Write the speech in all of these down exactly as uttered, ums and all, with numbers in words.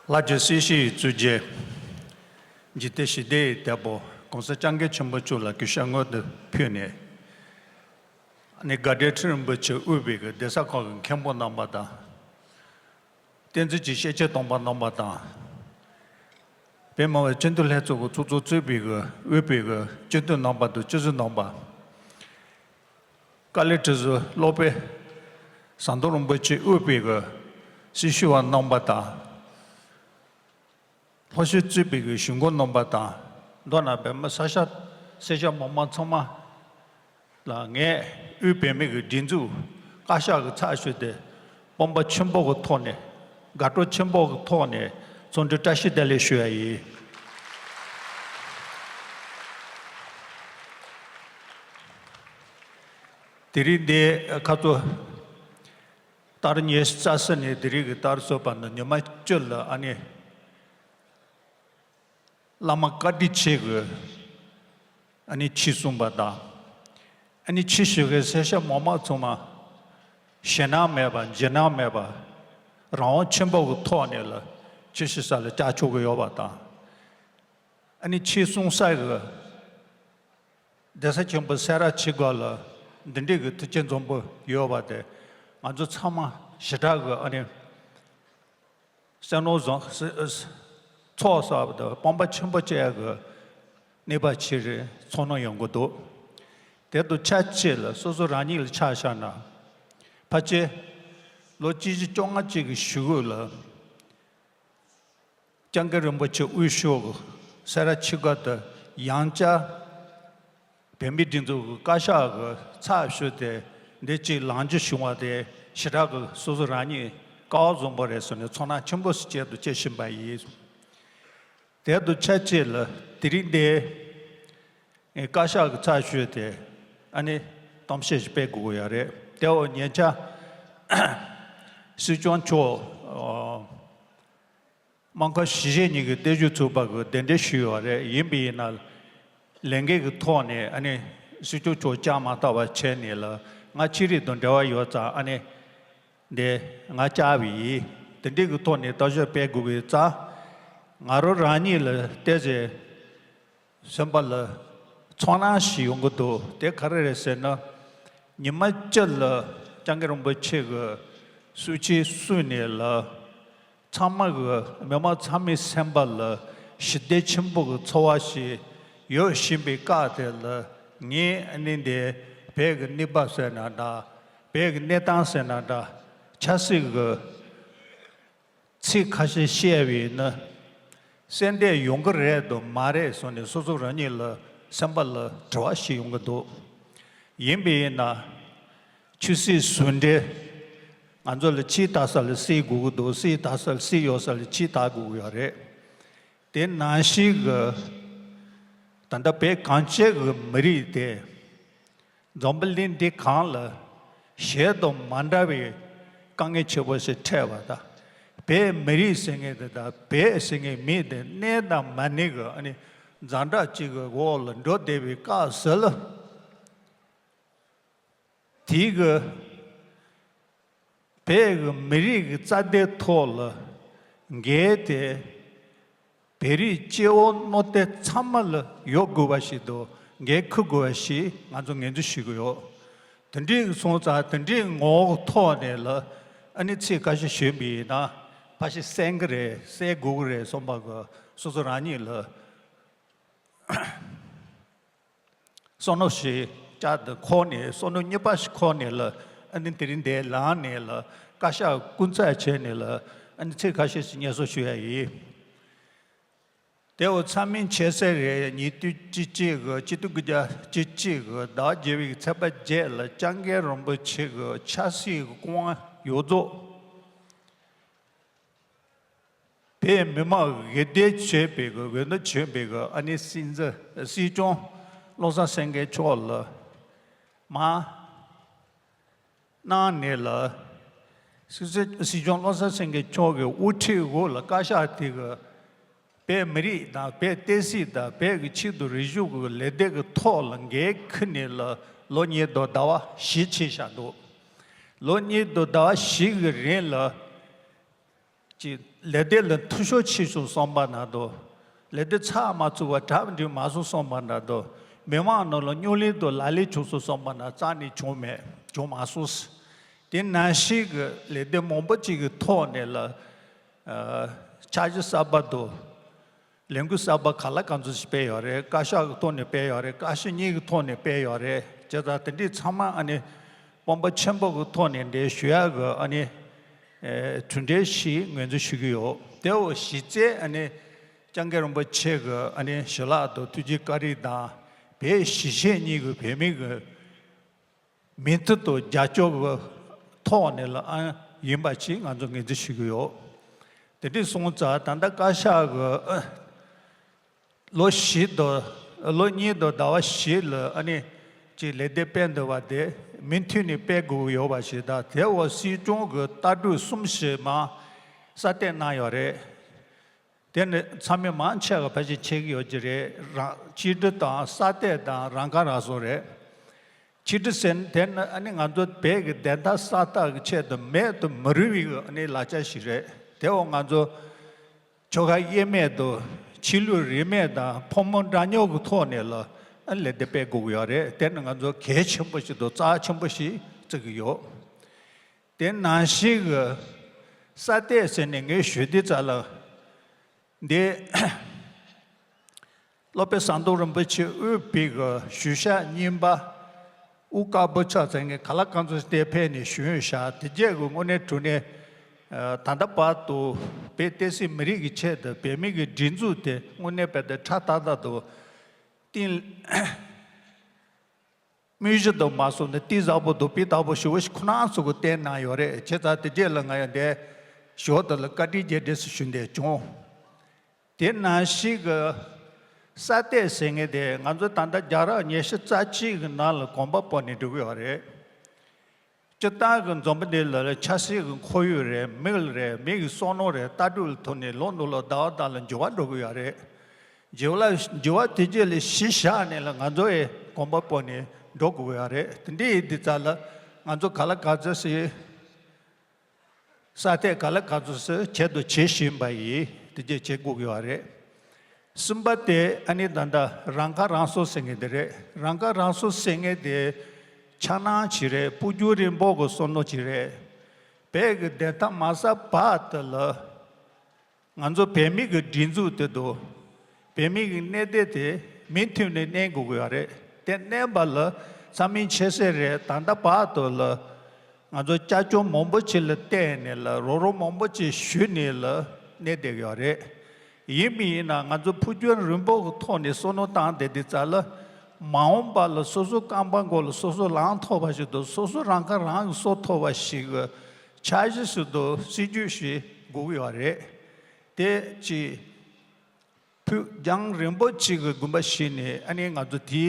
ལྷ་རྗེ་སྲིད་ཞིའི་གཙུག་རྒྱན། འཇིག་རྟེན་ཞི་བདེའི་དེད་དཔོན་༸གོང་ས་༸སྐྱབས་མགོན་ཆེན་པོ་མཆོག་ལ་གུས་ཞབས་སྔོན་དུ་ཕུལ་ནས། ཨ་ནི་དགའ་ལྡན་ཁྲི་རིན་པོ་ཆེ་དབུས་པའི་གི་གདན་ས་ཁག་གི་མཁན་པོ་རྣམ་པ་དང་། བསྟན་འཛིན་གྱི་ཤེས་བྱའི་སྟོན་པ་རྣམ་པ་དང་། བོད་མི་མང་སྤྱི་འཐུས་ལྷན་ཚོགས་ཀྱི་ཚོགས་གཙོ་གཙོས་པའི་གི་དབུས་པའི་གི་སྤྱི་འཐུས་རྣམ་པ་དང་སྤྱི་ཟུར་རྣམ་པ། དཀའ་ལས་ཁྲི་ཟུར་སློབ་དཔོན་ཟམ་གདོང་རིན་པོ་ཆེ་དབུས་པའི་གི་སྲི་ཞུ་བ་རྣམ་པ་དང་། ལྷོ་ཕྱོགས་གཙོས་པའི་གི་གཞུང་སྒོ་རྣམ་པ་དང་། མདོར་ན་བོད་མི་ས་ཤ་སེར་སྐྱ་མང་མང་ཚང་མ་ལ་ངས་དབུས་བོད་མི་གི་སྒྲིག་འཛུགས་བཀའ་ཤག་གི་ཚབ་ཞུས་ཏེ་སྤོབས་པ་ཆེན་པོ་གི་ཐོག་ནས་དགའ་སྤྲོ་ཆེན་པོ་གི་ཐོག་ནས་འཚམས་འདྲི་བཀྲ་ཤིས་བདེ་ལེགས་ཞུ་ཡ་ཡིན། དེ་རིང་འདི་ཁ་ཚོ་ཏར་ཉི་ཤུ་རྩ་གསུམ་ནས་དེ་རིང་གི་ཏར་སོ་པ་ནི་ཉི་མ་བཅུ་ལ་ཨ་ནི་བླ་མ་བཀའ་དྲིན་ཆེ་གི་ཨ་ནི་ཆོས་གསུངས་པ་དང་། ཨ་ནི་ཆོས་ཞུ་མཁན་སེར་སྐྱ་མང་མང་ཚང་མ་ཞེད་སྣང་མེད་པ་འཇིགས་སྣང་མེད་པ་རང་དབང་ཆེན་པོ་གི་ཐོག་ནས་ལ་ཆོས་ཞུ་ས་ལ་བཅར་ཆོག་གི་ཡོད་པ་དང་། ཨ་ནི་ཆོས་གསུང་ས་གི་གདན་ས་ཆེན་པོ་སེ་ར་བྱེས་སྒང་ལ་འདི་འདྲའི་གི་ཐུགས་རྗེ་འཛོམས་པོ་ཡོད་པ་དེ་ང་ཚོ་ཚང་མ་ཞེ་དྲག་གི་ཨ་ནི་བསོད་ནམས་བཟང་ཚོགས་བསགས་པ་དང་སྤོབས་པ་ཆེན་པོ་བྱེད་ཡ་གི་གནས་པ་ཆེ་རེད་ཚོར་སྣང་ཡོང་གི་འདུག་དེ་དང་ཆབས་ཅིག་ལ་སོ་སོ་རང་ཉིད་ལ་ཆ་བཞག་ན་ཕལ་ཆེར་ལོ་གཅིག་བཞི་བཅོ་ལྔ་ཅིག་གི་གཞུག་གུ་ལ། སྐྱབས་མགོན་རིན་པོ་ཆེ་དབུས་ཕྱོགས་སེ་ར་བྱེས་སྒང་དུ་ཡང་བསྐྱར་བོད་མིའི་སྒྲིག་འཛུགས་ཀྱི་བཀའ་ཤག་གི་ཚབ་ཞུས་ཏེ་འདི་གཅིག་ལངས་རྒྱུ་བྱུང་བ་དེ་ཞེ་དྲག་གི་སོ་སོ་རང་ཉིད་སྐལ་བ་བཟང་པོ་རེད་ཟེར་ནས་ཚོར་སྣང་ཆེན་པོ་ཞིག་བྱས་འདུག་ཅེས་ཞུས་པ་ཡིན། དེ་དང་ཆབས་ཅིག་ལ་དེ་རིང་འདི་བཀའ་ཤག་གི་ཚབ་ཞུས་ཏེ་ཨ་ནི་གཏམ་བཤད་ཞིག་སྤེལ་དགོས་ཀྱི་ཡོད་རེད། དེ་འོ་ཉེ་ཆར་སྲིད་སྐྱོང་མཆོག་སྨར་ཁམས་གཞིས་བྱེས་གཉིས་ཀྱི་སྡེ་གཞུང་ཚོགས་པ་གི་གདན་འདྲེན་ཞུས་ཡོད་རེད། ཡིན་པ་ཡིན་ན་ལས་འགན་གྱི་ཐོག་ནས་ཨ་ནི་སྲིད་སྐྱོང་མཆོག་བཅར་མ་ཐུབ་པ་བྱས་ནས་ལ་ང་ཆོས་རིག་དང་འབྲེལ་བ་ཡོད་ཙང་ཨ་ནི་འདི་ང་བཅར་བ་ཡིན། དེ་འདྲའི་གི་ཐོག་ནས་ལྟ་ཞིབ་སྤེལ་དགོས་པའི་རྩ་ང་རང་རང་ཉིད་ལ་བལྟས་ཚེ་སེམས་པ་ལ་ཚོར་སྣང་ཞིག་ཡོང་གི་འདུག་དེ་ག་རེ་རེད་ཟེར་ན། ཉི་མ་བཅུ་ལ་སྐྱབས་མགོན་རིན་པོ་ཆེ་གི་གསུང་ཆོས་གསུངས་ནས་ལ། ཚང་མ་གི་མི་མང་ཚང་མའི་སེམས་པ་ལ་ཞི་བདེ་ཆེན་པོ་གི་ཚོར་བ་ཞིག་ཡོད་བཞིན་པའི་སྐབས་དེ་ལ་ངས་ཨ་ནི་འདི་བོད་ཀྱི་གནས་བབ་ཟེར་ན་འདྲ། བོད་ཀྱི་གནས་སྟངས་ཟེར་ན་འདྲ། ཆབ་སྲིད་ཀྱི་ཚིག་ཁ་ཤས་བཤད་པ་ཡིན་ན། གསལ་འདེབས་ཡོང་གི་རེད་དམ་མ་རེད་གསུངས་ནས་སོ་སོ་རང་ཉིད་ལ་སེམས་པ་ལ་དྲི་བ་ཞིག་ཡོང་གི་འདུག་ཡིན་པ་ཡིན་ན། ཆོས་སྲིད་ཟུང་འབྲེལ། ང་ཚོ་ལ་ཆོས་དར་ས་ལ་སྲིད་དགོས་ཀྱི་འདུག་སྲིད་དར་ས་ལ་སྲིད་ཡོད་ས་ལ་ཆོས་དར་དགོས་ཀྱི་ཡོད་རེད། དེ་ནང་བཞིན་གྱི་ད་ལྟ་བོད་གངས་ཅན་གྱི་མི་རིགས་དེ། འཛམ་བུ་གླིང་འདི་སྒང་ལ་གཞན་དང་མ་འདྲ་བའི་དཀའ་ངལ་ཆེ་བོ་ཞིག་འཕྲད་པ་དང་། བོད་མི་རིགས་ཟེར་མཁན་དེ་དང་བོད་ཟེར་མཁན་མི་དེ་གནས་དང་མ་གནས་ཀྱི་ཨ་ནི་ཛ་དྲག་ཅིག་གི་འོག་ལ་འགྲོ་བསྡད་པའི་སྐབས་སུ་ལ། དེའི་གི་བོད་ཀྱི་མི་རིགས་ཀྱི་རྩ་དོན་ཐོག་ལ་འགན་དེ་བོད་རིགས་སྐྱེ་བོ་མནོ་སྟེ་ཚང་མ་ལ་ཡོད་དགོས་པ་ཞིག་དང་འགན་འཁུར་དགོས་པ་ཞིག་ང་ཚོ་ངོས་འཛིན་ཞུ་གི་ཡོད། དེ་འདྲའི་སོང་ཙང་དེ་འདྲའི་ངོ་བོ་ཐོག་ནས་ལ་ཨ་ནི་ཚིག་ཁ་ཤས་ཞུས་པ་ཡིན་ན་ཕལ་ཆེར་གསན་གི་རེད་གསན་དགོས་གི་རེད་བསམ་པ་གི་སོ་སོ་རང་ཉིད་ལ། བསམ་བློ་ཞིག་བཅར་དུ་འཁོར་ནས་བསམ་བློ་གཉིས་པ་ཞིག་འཁོར་ནས་ལ་ཨ་ནི་དེ་རིང་འདིར་ལངས་ནས་ལ་བཀའ་ཤག་སྐུ་ཚབ་བྱས་ནས་ལ་ཨ་ནི་ཚིག་ཁ་ཤས་ཤིག་སྙན་སེང་ཞུ་ཡ་ཡིན། དེ་འོ་ཚང་མས་མཁྱེན་གསལ་རེད། ཉེ་དུས་གཅིག་གཅིག་གི་སྤྱི་འཐུས་དགུ་བརྒྱ་གཅིག་གཅིག་གི་ཟླ་བ་བརྒྱད་པའི་ཚེས་པ་བརྒྱད་ལ་སྐྱབས་མགོན་རིན་པོ་ཆེ་གི་ཆབ་སྲིད་ཀྱི་སྐུ་དབང་ཡོངས་རྫོགས། བོད་མི་མང་འོས་བསྡུ་བྱས་པའི་གི་འོས་བསྡུ་བྱས་པའི་གི་ཨ་ནི་སྲིད་འཛིན་སྲིད་སྐྱོང་བློ་བཟང་སེང་གེ་མཆོག་ལ་མར་གནང་ནས་ལ། སྲིད་སྲིད་སྐྱོང་བློ་བཟང་སེང་གེ་མཆོག་གི་དབུ་ཁྲིད་འོག་ལ་བཀའ་ཤག་དེ་གི་བོད་མི་རིགས་དང་བོད་བསྟན་སྲིད་དང་བོད་ཀྱི་ཆེད་དུ་རིག་གཞུང་གི་ལས་དོན་གྱི་ཐོག་ལ་འགན་འཁུར་ནས་ལ་ལོ་གཉིས་དང་ཟླ་བ་བཞི་ཕྱིན་བཞག་འདུག་ལོ་གཉིས་དང་ཟླ་བ་བཞི་གི་རིང་ལ། ཀྱི་ལས་སྡེ་ལ་འཐུས་ཤོར་ཆེ་སོང་བསམ་པ་ན་དོ། ལས་སྡེ་ཚགས་མ་ཚུགས་པ་གྲ་སྒྲིག་མ་སོང་བསམ་པ་ན་དོ། མི་མང་ནང་ལ་རྙོག་གླེང་དང་ལག་ལེན་བྱུང་སོང་བསམ་པ་ན་རྩ་ནས་བྱུང་མེད། བྱུང་མ་སོང་། དེ་ནང་བཞིན་གྱི་ལས་སྡེ་མང་པོ་ཅིག་གི་ཐོག་ནས་ལ་ཨ་འཆར་གཞི་གསར་པ་དང་ལས་འགུལ་གསར་པ་ག་ལ་ག་ཚོད་ཞིག་སྤེལ་ཡོད་རེད། བཀའ་ཤག་གི་ཐོག་ནས་སྤེལ་ཡོད་རེད། བཀའ་ཤག་གཉིས་ཀྱི་ཐོག་ནས་སྤེལ་ཡོད་རེད། བྱས་ཙང་དེ་འདྲའི་ཚང་མ་ཨ་ནི་དཔོན་པོ་ཆེན་པོ་གི་ཐོག་ནས་འགྲེལ་ཞུ་ཡག་གི་ཨ་ནི་ཨེ་གྲུབ་འབྲས་ཤིག་ངོས་འཛིན་ཞུ་གི་ཡོད། དེ་འོ་གཞི་རྩའི་ཨ་ནི་སྐྱབས་མགོན་རིན་པོ་ཆེ་གི་ཨ་ནི་ཞལ་ལག་དང་ཐུགས་རྗེ་བཀའ་དྲིན་དང་བོད་གཞིས་བྱེས་གཉིས་ཀྱི་བོད་མི་གི་མིང་ཐོ་དང་རྒྱབ་སྐྱོར་གྱི་ཐོག་ནས་ལ་ཨ་ཡིན་པ་ཞིག་ང་ཚོ་ངོས་འཛིན་ཞུ་གི་ཡོད། དེ་འདྲ་སོང་ཙང་ད་ལྟ་བཀའ་ཤག་གི་ལོ་བཞི་དང་ལོ་གཉིས་དང་ཟླ་བ་བཞི་ལ་ཨ་ནི་ཅིག་ལས་སྡེ་སྤེལ་འདོད་པ་དེ་མུ་མཐུད་ནས་སྤེལ་དགོས་ཀྱི་ཡོད་པ་ཞིག་དང་། དེ་འོག་སྲིད་སྐྱོང་གི་ལྟ་གྲུབ་གསུམ་བཞི་མ་གསར་གཏོད་གནང་ཡོད་རེད། དེ་ནི་ཚང་མས་མང་ཆེ་བ་ཕལ་ཆེར་མཁྱེན་གྱི་ཡོད་ཀྱི་རེད། རང་ཕྱི་དྲིལ་དང་གསར་གཏོད་དང་རང་ཁ་རང་གསོ་རེད། ཕྱི་དྲིལ་ཟེར་ན་དེ་ནི་ཨ་ནི་ང་ཚོ་བོད་ཀྱི་བདེན་མཐའ་གསལ་ཐག་གི་ཆེད་དུ་མེད་དུ་མི་རུང་བའི་ཨ་ནི་ལག་ཆ་ཞིག་རེད། དེ་འོག་ང་ཚོ་ཆོལ་ཁ་དབྱེ་མེད་དང་ཆོས་ལུགས་རིས་མེད་དང་ཕོ་མོ་འདྲ་མཉམ་གྱི་ཐོག་ནས་ལ་ཨ་ནི་ལས་སྡེ་སྤེལ་དགོས་ཀྱི་ཡོད་རེད། དེ་ནི་ང་ཚོ་གལ་ཆེན་པོ་ཞིག་དང་རྩ་ཆེན་པོ་ཞིག་བརྩི་གི་ཡོད། དེ་ནང་བཞིན་གྱི་གསར་གཏོད་ཟེར་ནས་ངས་ཞུ་དུས་ཙ་ལ། འདི་སློབ་དཔོན་ཟམ་གདོང་རིན་པོ་ཆེ་དབུས་པའི་གི་ཞུ་ཤག་རྙིང་པ་དབུ་དཀར་པོ་ཆགས་ཚེ་ངས་ག་ལ་གང་འཚམ་དེ་ཕེབས་ནས་ཞུས་ཤག་དེ་རྗེས་ཀྱི་དངོས་གནས་དྲང་གནས་ད་ལྟ་བར་དུ་བོད་བསྟན་སྲིད་མི་རིགས་ཀྱི་ཆེད་དུ་བོད་མི་གི་སྒྲིག་འཛུགས་དེ་དངོས་གནས་བོད་དུ་ཁྲ་ཏག་ཏག་ཏུ་བསྟན། དངོས་གཞི་དུ་མ་སོང་ནས་གཏིང་ཟབ་པོ་དང་སྤུས་དག་པོ་ཞེ་པོ་ཞིག་ཁོ་རང་ཚོ་གིས་བསྟན་གནང་ཡོད་རེད། བྱས་ཙང་དེ་རྗེས་ལ་ང་ཡང་འདིར་ཞོར་དུ་ལ་བཀའ་དྲིན་རྗེས་དྲན་ཞུ་འདོད་བྱུང་། དེ་ནང་བཞིན་གྱི་གསར་གཏོད་ཟེར་མཁན་དེ་ང་ཚོ་ད་ལྟ་རྒྱལ་རབས་ཉི་ཤུ་རྩ་གཅིག་གི་ནང་ལ་གོམ་པ་སྤོས་ནས་འགྲོ་གི་ཡོད་རེད། སྤྱིར་བཏང་གི་འཛམ་བུ་གླིང་ལ་ཆབ་སྲིད་ཀྱི་ཁོར་ཡུག་རེད། མི་ལ་རེད། མི་གི་བསམ་བློ་རེད། ལྟ་གྲུབ་ལ་ཐུག་ནས་ལོ་ནང་ལོ་ཟླ་བ་ཟླ་ལ་འགྱུར་བ་འགྲོ་གི་ཡོད་རེད། འགྱུར་བ་འགྱུར་བ་དེ་རྗེས་ལ་གཞི་བཞག་ནས་ལ་ང་ཚོ་ཡི་གོམ་པ་སྤོས་ནས་འགྲོ་དགོས་ཀྱི་ཡོད་རེད། དེ་འདྲ་ཡིན་དུས་ཙ་ལ་ང་ཚོ་ག་ལ་ག་ཚོད་སི་གསར་གཏོད་ག་ལ་ག་ཚོད་སི་བྱེད་དུ་བྱེད་བཞིན་པ་ཡིན། དེ་རྗེས་བྱེད་དགོས་ཀྱི་ཡོད་རེད། གསུམ་པ་དེ་ཨ་ནི་ད་ལྟ་རང་ཁ་རང་གསོ་ཟེར་མཁན་དེ་རེད། རང་ཁ་རང་གསོ་ཟེར་མཁན་དེ་འཆར་སྣང་ཅིག་རེད། འཕོ་འགྱུར་རིང་པོ་གི་བསམ་བློ་ཅིག་རེད། བོད་ཀྱི་བདེན་མཐའ་མ་གསལ་བར་དུ་ལ་ང་ཚོ་བོད་མི་གི་སྒྲིག་འཛུགས་དེ་དང་བོད་མི་གི་གནས་བདེན་དེ་མུ་མཐུད་ནས་གནས་དགོས་ཀྱི་ཡོད་རེད། དེ་གནས་པ་ལ་ཚང་མས་མཁྱེན་གསལ་རེད། ད་ལྟ་བར་དུ་ལ་ང་ཚོ་བསྐྱར་སྦྱོང་མང་པོ་ཅིག་ལ་བརྟེན་ནས་ལ་རོགས་རམ་མང་པོ་ཅིག་ཞུས་ནས་ལ་གནས་བསྡད་ཡོད་རེད། ཡིན་མིན་ཡིན་ན་ང་ཚོ་འཕོ་འགྱུར་རིང་པོ་གི་ཐོག་ནས་བསམ་བློ་བཏང་བསྡད་དུས་ཙ་ལ་མ་འོངས་པ་ལ་སོ་སོ་རྐང་པ་མགོ་ལ་སོ་སོ་ལངས་ཐུབ་པ་ཞིག་དང་སོ་སོ་རང་ཁ་རང་གིས་གསོ་ཐུབ་པ་ཞིག་གི་འཆར་གཞི་ཞིག་དང་སྲིད་ཇུས་ཤིག་དགོས་ཀྱི་ཡོད་རེད། དེ་ཅིག་ཕུགས་རྒྱང་རིང་པོ་ཅིག་གི་དགོངས་པ་བཞེས་ནས་ཨ་ནི་ང་ཚོ་དེའི་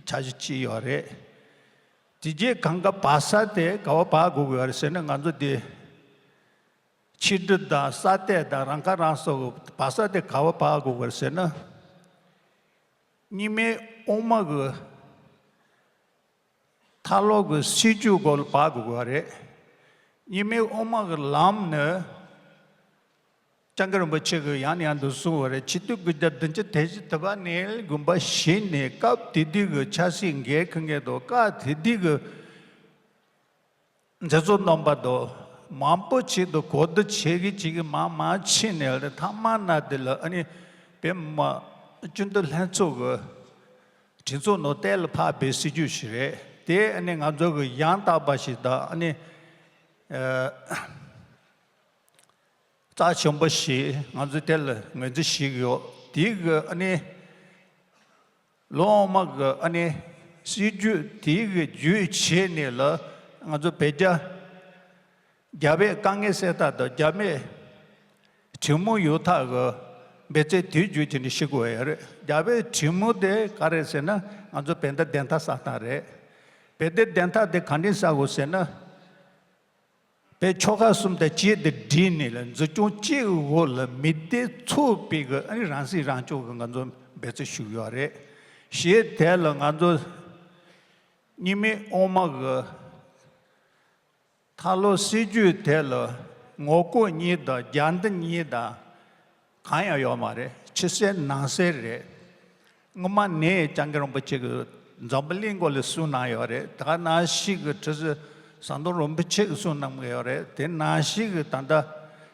འཆར་གཞི་ཅིག་ཡོད་རེད། དེ་རྗེས་གང་ག་བབས་ས་དེ་ག་བ་བབས་དགོས་ཀྱི་ཡོད་རེད་ཟེར་ན་ང་ཚོ་དེ་ཕྱི་དྲིལ་དང་གསར་གཏོད་དང་རང་ཁ་རང་གསོ་གི་བབས་ས་དེ་ག་བ་བབས་དགོས་ཀྱི་ཡོད་རེད་ཟེར་ན། རྙིང་མའི་དབུ་མ་གི་མཐའ་ལོག་གི་སྲིད་ཇུས་སྐོར་ལ་བབས་དགོས་ཀྱི་ཡོད་རེད། རྙིང་མའི་དབུ་མ་གི་ལམ་ནི་སྐྱབས་མགོན་རིན་པོ་ཆེ་གིས་ཡང་ནས་ཡང་དུ་གསུངས་པ་རེད། ཆིག་སྟོང་དགུ་བརྒྱ་བདུན་ཅུ་དོན་བཞི་དུ་བ་ནས་དགོངས་པ་བཞེས་ནས་སྐབས་དེ་དུས་ཀྱི་ཆབ་སྲིད་འགན་འཁུར་མཁན་དང་སྐབས་དེ་དུས་ཀྱི་མཛད་གཙོ་རྣམ་པ་དང་མང་པོ་ཅིག་ཏུ་གོ་བསྡུར་བྱེད་ཀྱི་བྱེད་ཀྱི་མང་མང་ཕྱིན་ནས་ལ་ཐ་མ་ན་དེ་ལ་ཨ་ནི་བོད་མི་མང་སྤྱི་འཐུས་ལྷན་ཚོགས་ཀྱི་གྲོས་ཚོགས་ནང་གཏན་ལ་ཕབ་པའི་སྲིད་ཇུས་ཤིག་རེད། དེ་ཨ་ནི་ང་ཚོ་གི་ཡང་དག་པ་ཞིག་དང་ཨ་ནི་ཨ། རྩ་ཆེན་པོ་ཞིག་ང་ཚོས་དེ་ལ་ངོས་འཛིན་བྱེད་ཀྱི་ཡོད། དེ་གི་ཨ་ནི་ལོ་མ་གི་ཨ་ནི་སྲིད་ཇུས་དེ་གི་བརྒྱུད་བྱས་ནས་ལ་ང་ཚོ་བོད་རྒྱ་རྒྱ་བོད་དཀའ་ངལ་སེལ་ཐབས་དང་རྒྱ་མོས་གྲོས་མོལ་ཡོང་ཐབས་གི་འབད་བརྩོན་དེ་བརྒྱུད་བྱས་ནས་བྱེད་དགོས་ཡ་རེད། རྒྱ་བོད་གྲོས་མོལ་དེ་ག་རེ་ཟེར་ན་ང་ཚོ་བོད་དོན་བདེན་མཐའ་གསལ་ཐབས་རེད། བོད་དོན་བདེན་མཐའ་དེ་ག་འདྲས་གསལ་དགོས་ཟེར་ན། བོད་ཆོལ་ཁ་གསུམ་དང་གཅིག་ཏུ་སྒྲིལ་ནས་ལ་འཛིན་སྐྱོང་གཅིག་གི་འོག་ལ་མི་སྡེ་ཚུགས་པའི་གི་ཨ་ནི་རང་སྲིད་རང་སྐྱོང་གི་ང་ཚོ་འབད་བརྩོན་ཞུ་གི་ཡོད་རེད། ཞེས་དེ་ལ་ང་ཚོ་རྙིང་མའི་དབུ་མ་གི་མཐའ་ལོག་སྲིད་ཇུས་དེ་ལ་ ངོ་རྒོལ་གཉིས་དང་རྒྱ་འདི་གཉིས་དང་གང་ཡང་ཡོད་མ་རེད། ཕྱི་གསལ་ནང་གསལ་རེད། སྔོན་མ་ནས་སྐྱབས་མགོན་རིན་པོ་ཆེ་གིས་འཛམ་བུ་གླིང་སྐོར་ལ་གསུང་གནང་ཡོད་རེད། ད་ག་ནང་བཞིན་གྱི་ཁྲི་ཟུར་ཟམ་གདོང་རིན་པོ་ཆེ་གིས་གསུང་གནང་གི་ཡོད་རེད། དེ་ནང་བཞིན་གྱི་ད་ལྟ་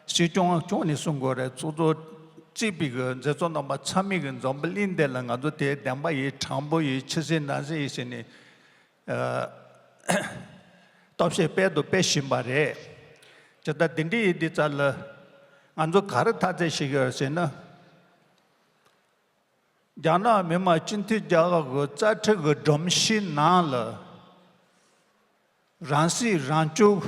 སྲིད་སྐྱོང་སྐྱོང་ནས་གསུང་དགོས་རེད། ཚོགས་གཙོ་གཙོས་པའི་གི་མཛད་གཙོ་རྣམ་པ་ཚང་མས་གི་འཛམ་བུ་གླིང་འདི་ལ་ང་ཚོ་དེ་བདེན་པ་ཡིན། དྲང་པོ་ཡིན། ཕྱི་གསལ་ནང་གསལ་ཡིན་ཟེར་ནས། ཨ། སྟོབས་ཤུགས་སྤེལ་དུ་སྤེལ་བཞིན་པ་རེད། ཇི་ལྟར་དེ་འདྲའི་ཡིན་དུས་ཙམ་ལ་ང་ཚོ་ག་རེ་ཐག་བཅད་ཤེས་ཀྱི་ཡོད་ཟེར་ན། རྒྱ་ནག་མི་དམངས་སྤྱི་མཐུན་རྒྱལ་ཁབ་ཀྱི་རྩ་ཁྲིམས་ཀྱི་སྒྲོམ་གཞིའི་ནང་ལ་རང་སྲིད་རང་སྐྱོང་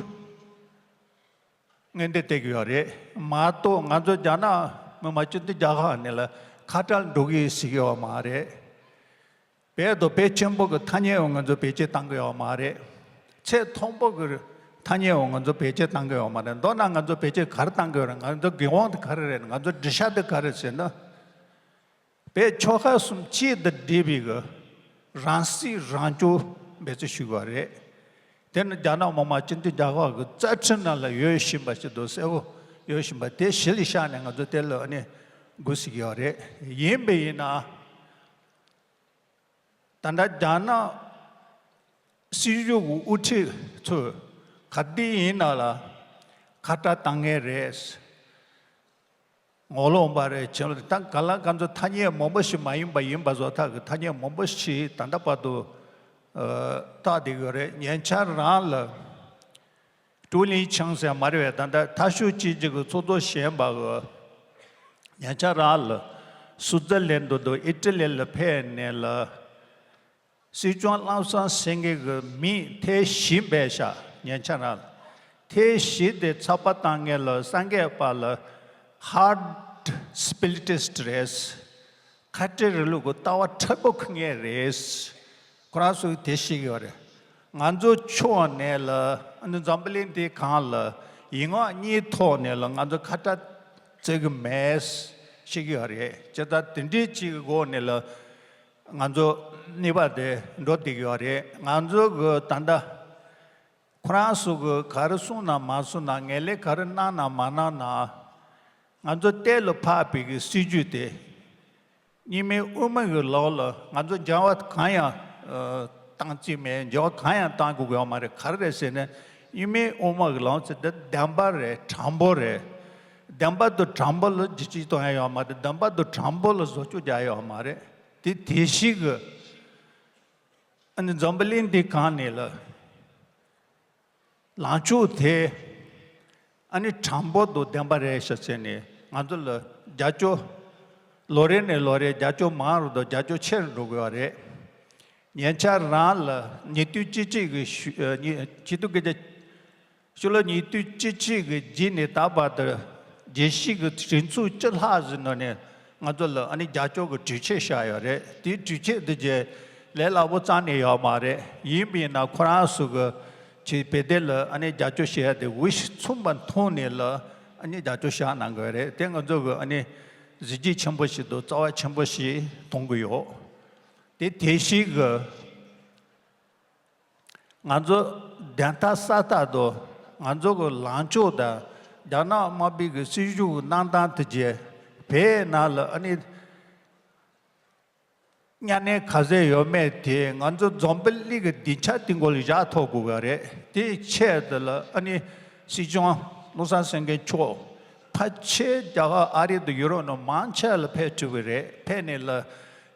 མངོན་འདོད་བྱེད་ཀྱི་ཡོད་རེད་མ་གཏོགས། ང་ཚོ་རྒྱ་ནག་མི་དམངས་སྤྱི་མཐུན་རྒྱལ་ཁབ་ནས་ལ་ཁ་བྲལ་འགྲོ་གི་ཡིན་ཟེར་གྱི་ཡོད་མ་རེད། བོད་དང་བོད་ཆེན་པོ་གི་ཐ་སྙད་འོ་ང་ཚོ་བེད་སྤྱོད་བཏང་གི་ཡོད་མ་རེད། ཚད་མཐོན་པོ་གི་ཐ་སྙད་འོ་ང་ཚོ་བེད་སྤྱོད་བཏང་གི་ཡོད་མ་རེད། མདོར་ན་ང་ཚོ་བེད་སྤྱོད་ག་རེ་བཏང་གི་ཡོད་རེད། ང་ཚོ་འགན་དབང་དེ་ག་རེ་རེད། ང་ཚོ་སྒྲིག་ཆས་དེ་ག་རེ་ཟེར་ན། བོད་ཆོལ་ཁ་གསུམ་གཅིག་ཏུ་སྒྲིལ་བའི་གི་རང་སྲིད་རང་སྐྱོང་འབད་བརྩོན་ཞུ་དགོས་རེད། དེ་ནི་རྒྱ་ནག་མི་དམངས་སྤྱི་མཐུན་རྒྱལ་ཁབ་ཀྱི་རྩ་ཁྲིམས་ནང་ལ་ཡོད་བཞིན་པ་ཞིག་འདུག་གསལ་པོ་ཡོད་བཞིན་པ་དེ་གཞི་ལ་བཞག་ནས་ང་ཚོ་དེ་ལ་ཨ་ནི་སྒུག་སྲིད་ཀྱི་ཡོད་རེད། ཡིན་པ་ཡིན་ན། ད་ལྟ་རྒྱ་ནག་སྲིད་གཞུང་གི་དབུ་ཁྲིད་ཚོས་ག་དུས་ཡིན་ན་ལ་ཁ་བྲལ་བཏང་མཁན་རེད། ངོ་ལོག་པ་རེད། བྱས་ད་ག་ལ་ག་ཚོད་ཐ་སྙད་མང་པོ་ཞིག་མ་ཡིན་པ་ཡིན་པ་བཟོ་ཐབས་ཀྱི་ཐ་སྙད་མང་པོ་ཞིག་ད་ལྟ་བར་དུ་ཨ་བཏགས་བསྡད་ཡོད་རེད། ཉེ་ཆར་རང་ལ་ཀྲུའུ་ལིན་ཆང་ཟེར་མ་རེད་པས། ད་ལྟ་ཐ་ཤོད་ཅིག་ཅིག་གི་ཚོགས་གཙོ་བཞེངས་པ་གི་ཉེ་ཆར་རང་ལ་སུའུ་ཙེར་ལན་དུ་དུ་ཨི་ཊ་ལི་ལ་ཕེབས་ནས་ལ། སྲིད་སྐྱོང་བློ་བཟང་སེང་གེ་གི་མིང་ཐེངས་བཞི་སྦས་ཤག་ཉེ་ཆར་རང་ལ། ཐེངས་བཞི་དེ་ཚགས་པར་བཏང་མཁན་ལ་སངས་རྒྱས་པ་ལ་ཧར་ཌི་སི་པི་ལི་ཊི་སི་ཊི་རེད། ཁ་བྲལ་རིང་ལུགས་ཀྱི་ལྟ་བ་མཁྲེགས་པོ་ཁུར་མཁན་རེད། ཁོ་རང་ཚོས་དེ་ཤེས་ཀྱི་ཡོད་རེད། ང་ཚོ་ཕྱོགས་ནས་ལ་ཨ་ནི་འཛམ་བུ་གླིང་འདིའི་སྒང་ལ་ཡིག་ངག་གཉིས་ཐོག་ནས་ལ་ང་ཚོ་ཁ་བྲལ་བརྩི་གི་མེད་ཤེས་ཀྱི་ཡོད་རེད། ཇི་ལྟར་དེ་འདྲའི་ཅིག་གི་སྒོ་ནས་ལ། ང་ཚོ་གནས་བབ་དེ་འགྲོ་བསྡད་ཀྱི་ཡོད་རེད། ང་ཚོ་གི་ད་ལྟ་ཁོ་རང་ཚོ་གི་ག་རེ་གསུངས་ན་མ་གསུངས་ན། ངན་ལན་ག་རེ་གནང་ན་མ་གནང་ན། ང་ཚོ་གཏན་ལ་ཕབ་པའི་གི་སྲིད་ཇུས་དེ་གཉིས་སྨན་དབུ་མ་གི་ལམ་ལ་ང་ཚོ་འགྱུར་བ་གང་ཡང་ཨ་བཏང་རྩིས་མེད། འགྱུར་བ་གང་ཡང་གཏང་དགོས་ཀྱི་ཡོད་མ་རེད། ག་རེ་རེད་ཟེར་ན། གཉིས་སྨན་དབུ་མ་གི་ལམ་ཟེར་དེ་བདེན་པ་རེད། དྲང་པོ་རེད། བདེན་པ་དང་དྲང་པོ་ལ་བརྗེད་ཆོག་གཏོང་ཡ་ཡོད་མ་རེད། བདེན་པ་དང་དྲང་པོ་ལ་བཟོ་བཅོས་རྒྱག་ཡ་ཡོད་མ་རེད། དེ་དེ་ཞིག་གི་ཨ་ནི་འཛམ་བུ་གླིང་འདི་སྒང་ནས་ལ་ལངས་ཕྱོགས་དེ་ཨ་ནི་དྲང་པོ་དང་བདེན་པ་རེད་ཤག་ཟེར་ནས་ང་ཚོ་ལ་རྒྱབ་སྐྱོར་ལོ་རེ་ནས་ལོ་རེ་རྒྱབ་སྐྱོར་མང་རུ་དང་རྒྱབ་སྐྱོར་ཆེ་རུ་འགྲོ་གི་ཡོད་རེད། ཉེ་ཆར་རང་ལ་ཉིས་སྟོང་བཅུ་གཅིག་གི་ཤུ་ཨ་ཉི་ཆིག་སྟོང་བརྒྱད་བརྒྱ་ཕྱི་ལོ་ཉིས་སྟོང་བཅུ་གཅིག་གི་རྗེས་ནས་ད་བར་དུ་རྒྱལ་སྤྱི་གི་གྲོས་ཚོགས་བཅུ་ལྷག་ཟིན་ནང་ནས་ང་ཚོ་ལ་ཨ་ནི་རྒྱབ་སྐྱོར་གྱི་གྲོས་ཆོད་བཞག་ཡོད་རེད། དེའི་གྲོས་ཆོད་དེ་རྗེས་ལས་སླ་པོ་རྩ་ནས་ཡོད་མ་རེད། ཡིན་པས་ན་ཁོ་རང་ཚོ་གི་ཆེད་བོད་དོན་ལ་ཨ་ནི་རྒྱབ་སྐྱོར་བྱེད་ཡ་དེ་འོས་ཤིང་འཚམས་པ་མཐོང་ནས་ལ་ཨ་ནི་རྒྱབ་སྐྱོར་བཞག་གནང་དགོས་རེད། དེ་ང་ཚོ་གི་ཨ་ནི་གཟི་བརྗིད་ཆེན་པོ་ཞིག་དང་རྩ་བ་ཆེན་པོ་ཞིག་མཐོང་གི་ཡོད། དེ་དེ་བཞིན་གི་ང་ཚོ་བདེན་མཐའ་གསལ་ཐག་ཏུ་ང་ཚོ་གི་ལངས་ཕྱོགས་དང་རྒྱ་ནག་དམར་པོའི་གི་སྲིད་གཞུང་གི་གནང་སྟངས་དེ་རྗེས་བོད་ནང་ལ་ཨ་ནི་གཉའ་གནོན་ག་ཚད་ཡོད་མེད་དེ་ང་ཚོ་འཛམ་བུ་གླིང་གི་སྡིངས་ཆ་དེ་མགོ་ལ་བཞག་ཐུབ་དགོས་པ་རེད། དེའི་ཆེད་དུ་ལ་ཨ་ནི་སྲིད་སྐྱོང་བློ་བཟང་སེང་གེ་མཆོག་ཕལ་ཆེར་རྒྱ་གར་ཨ་རི་དང་ཡུ་རོབ་ནང་མང་ཆེ་ལ་ཕེབས་ཐུབ་པ་རེད། ཕེབས་ནས་ལ་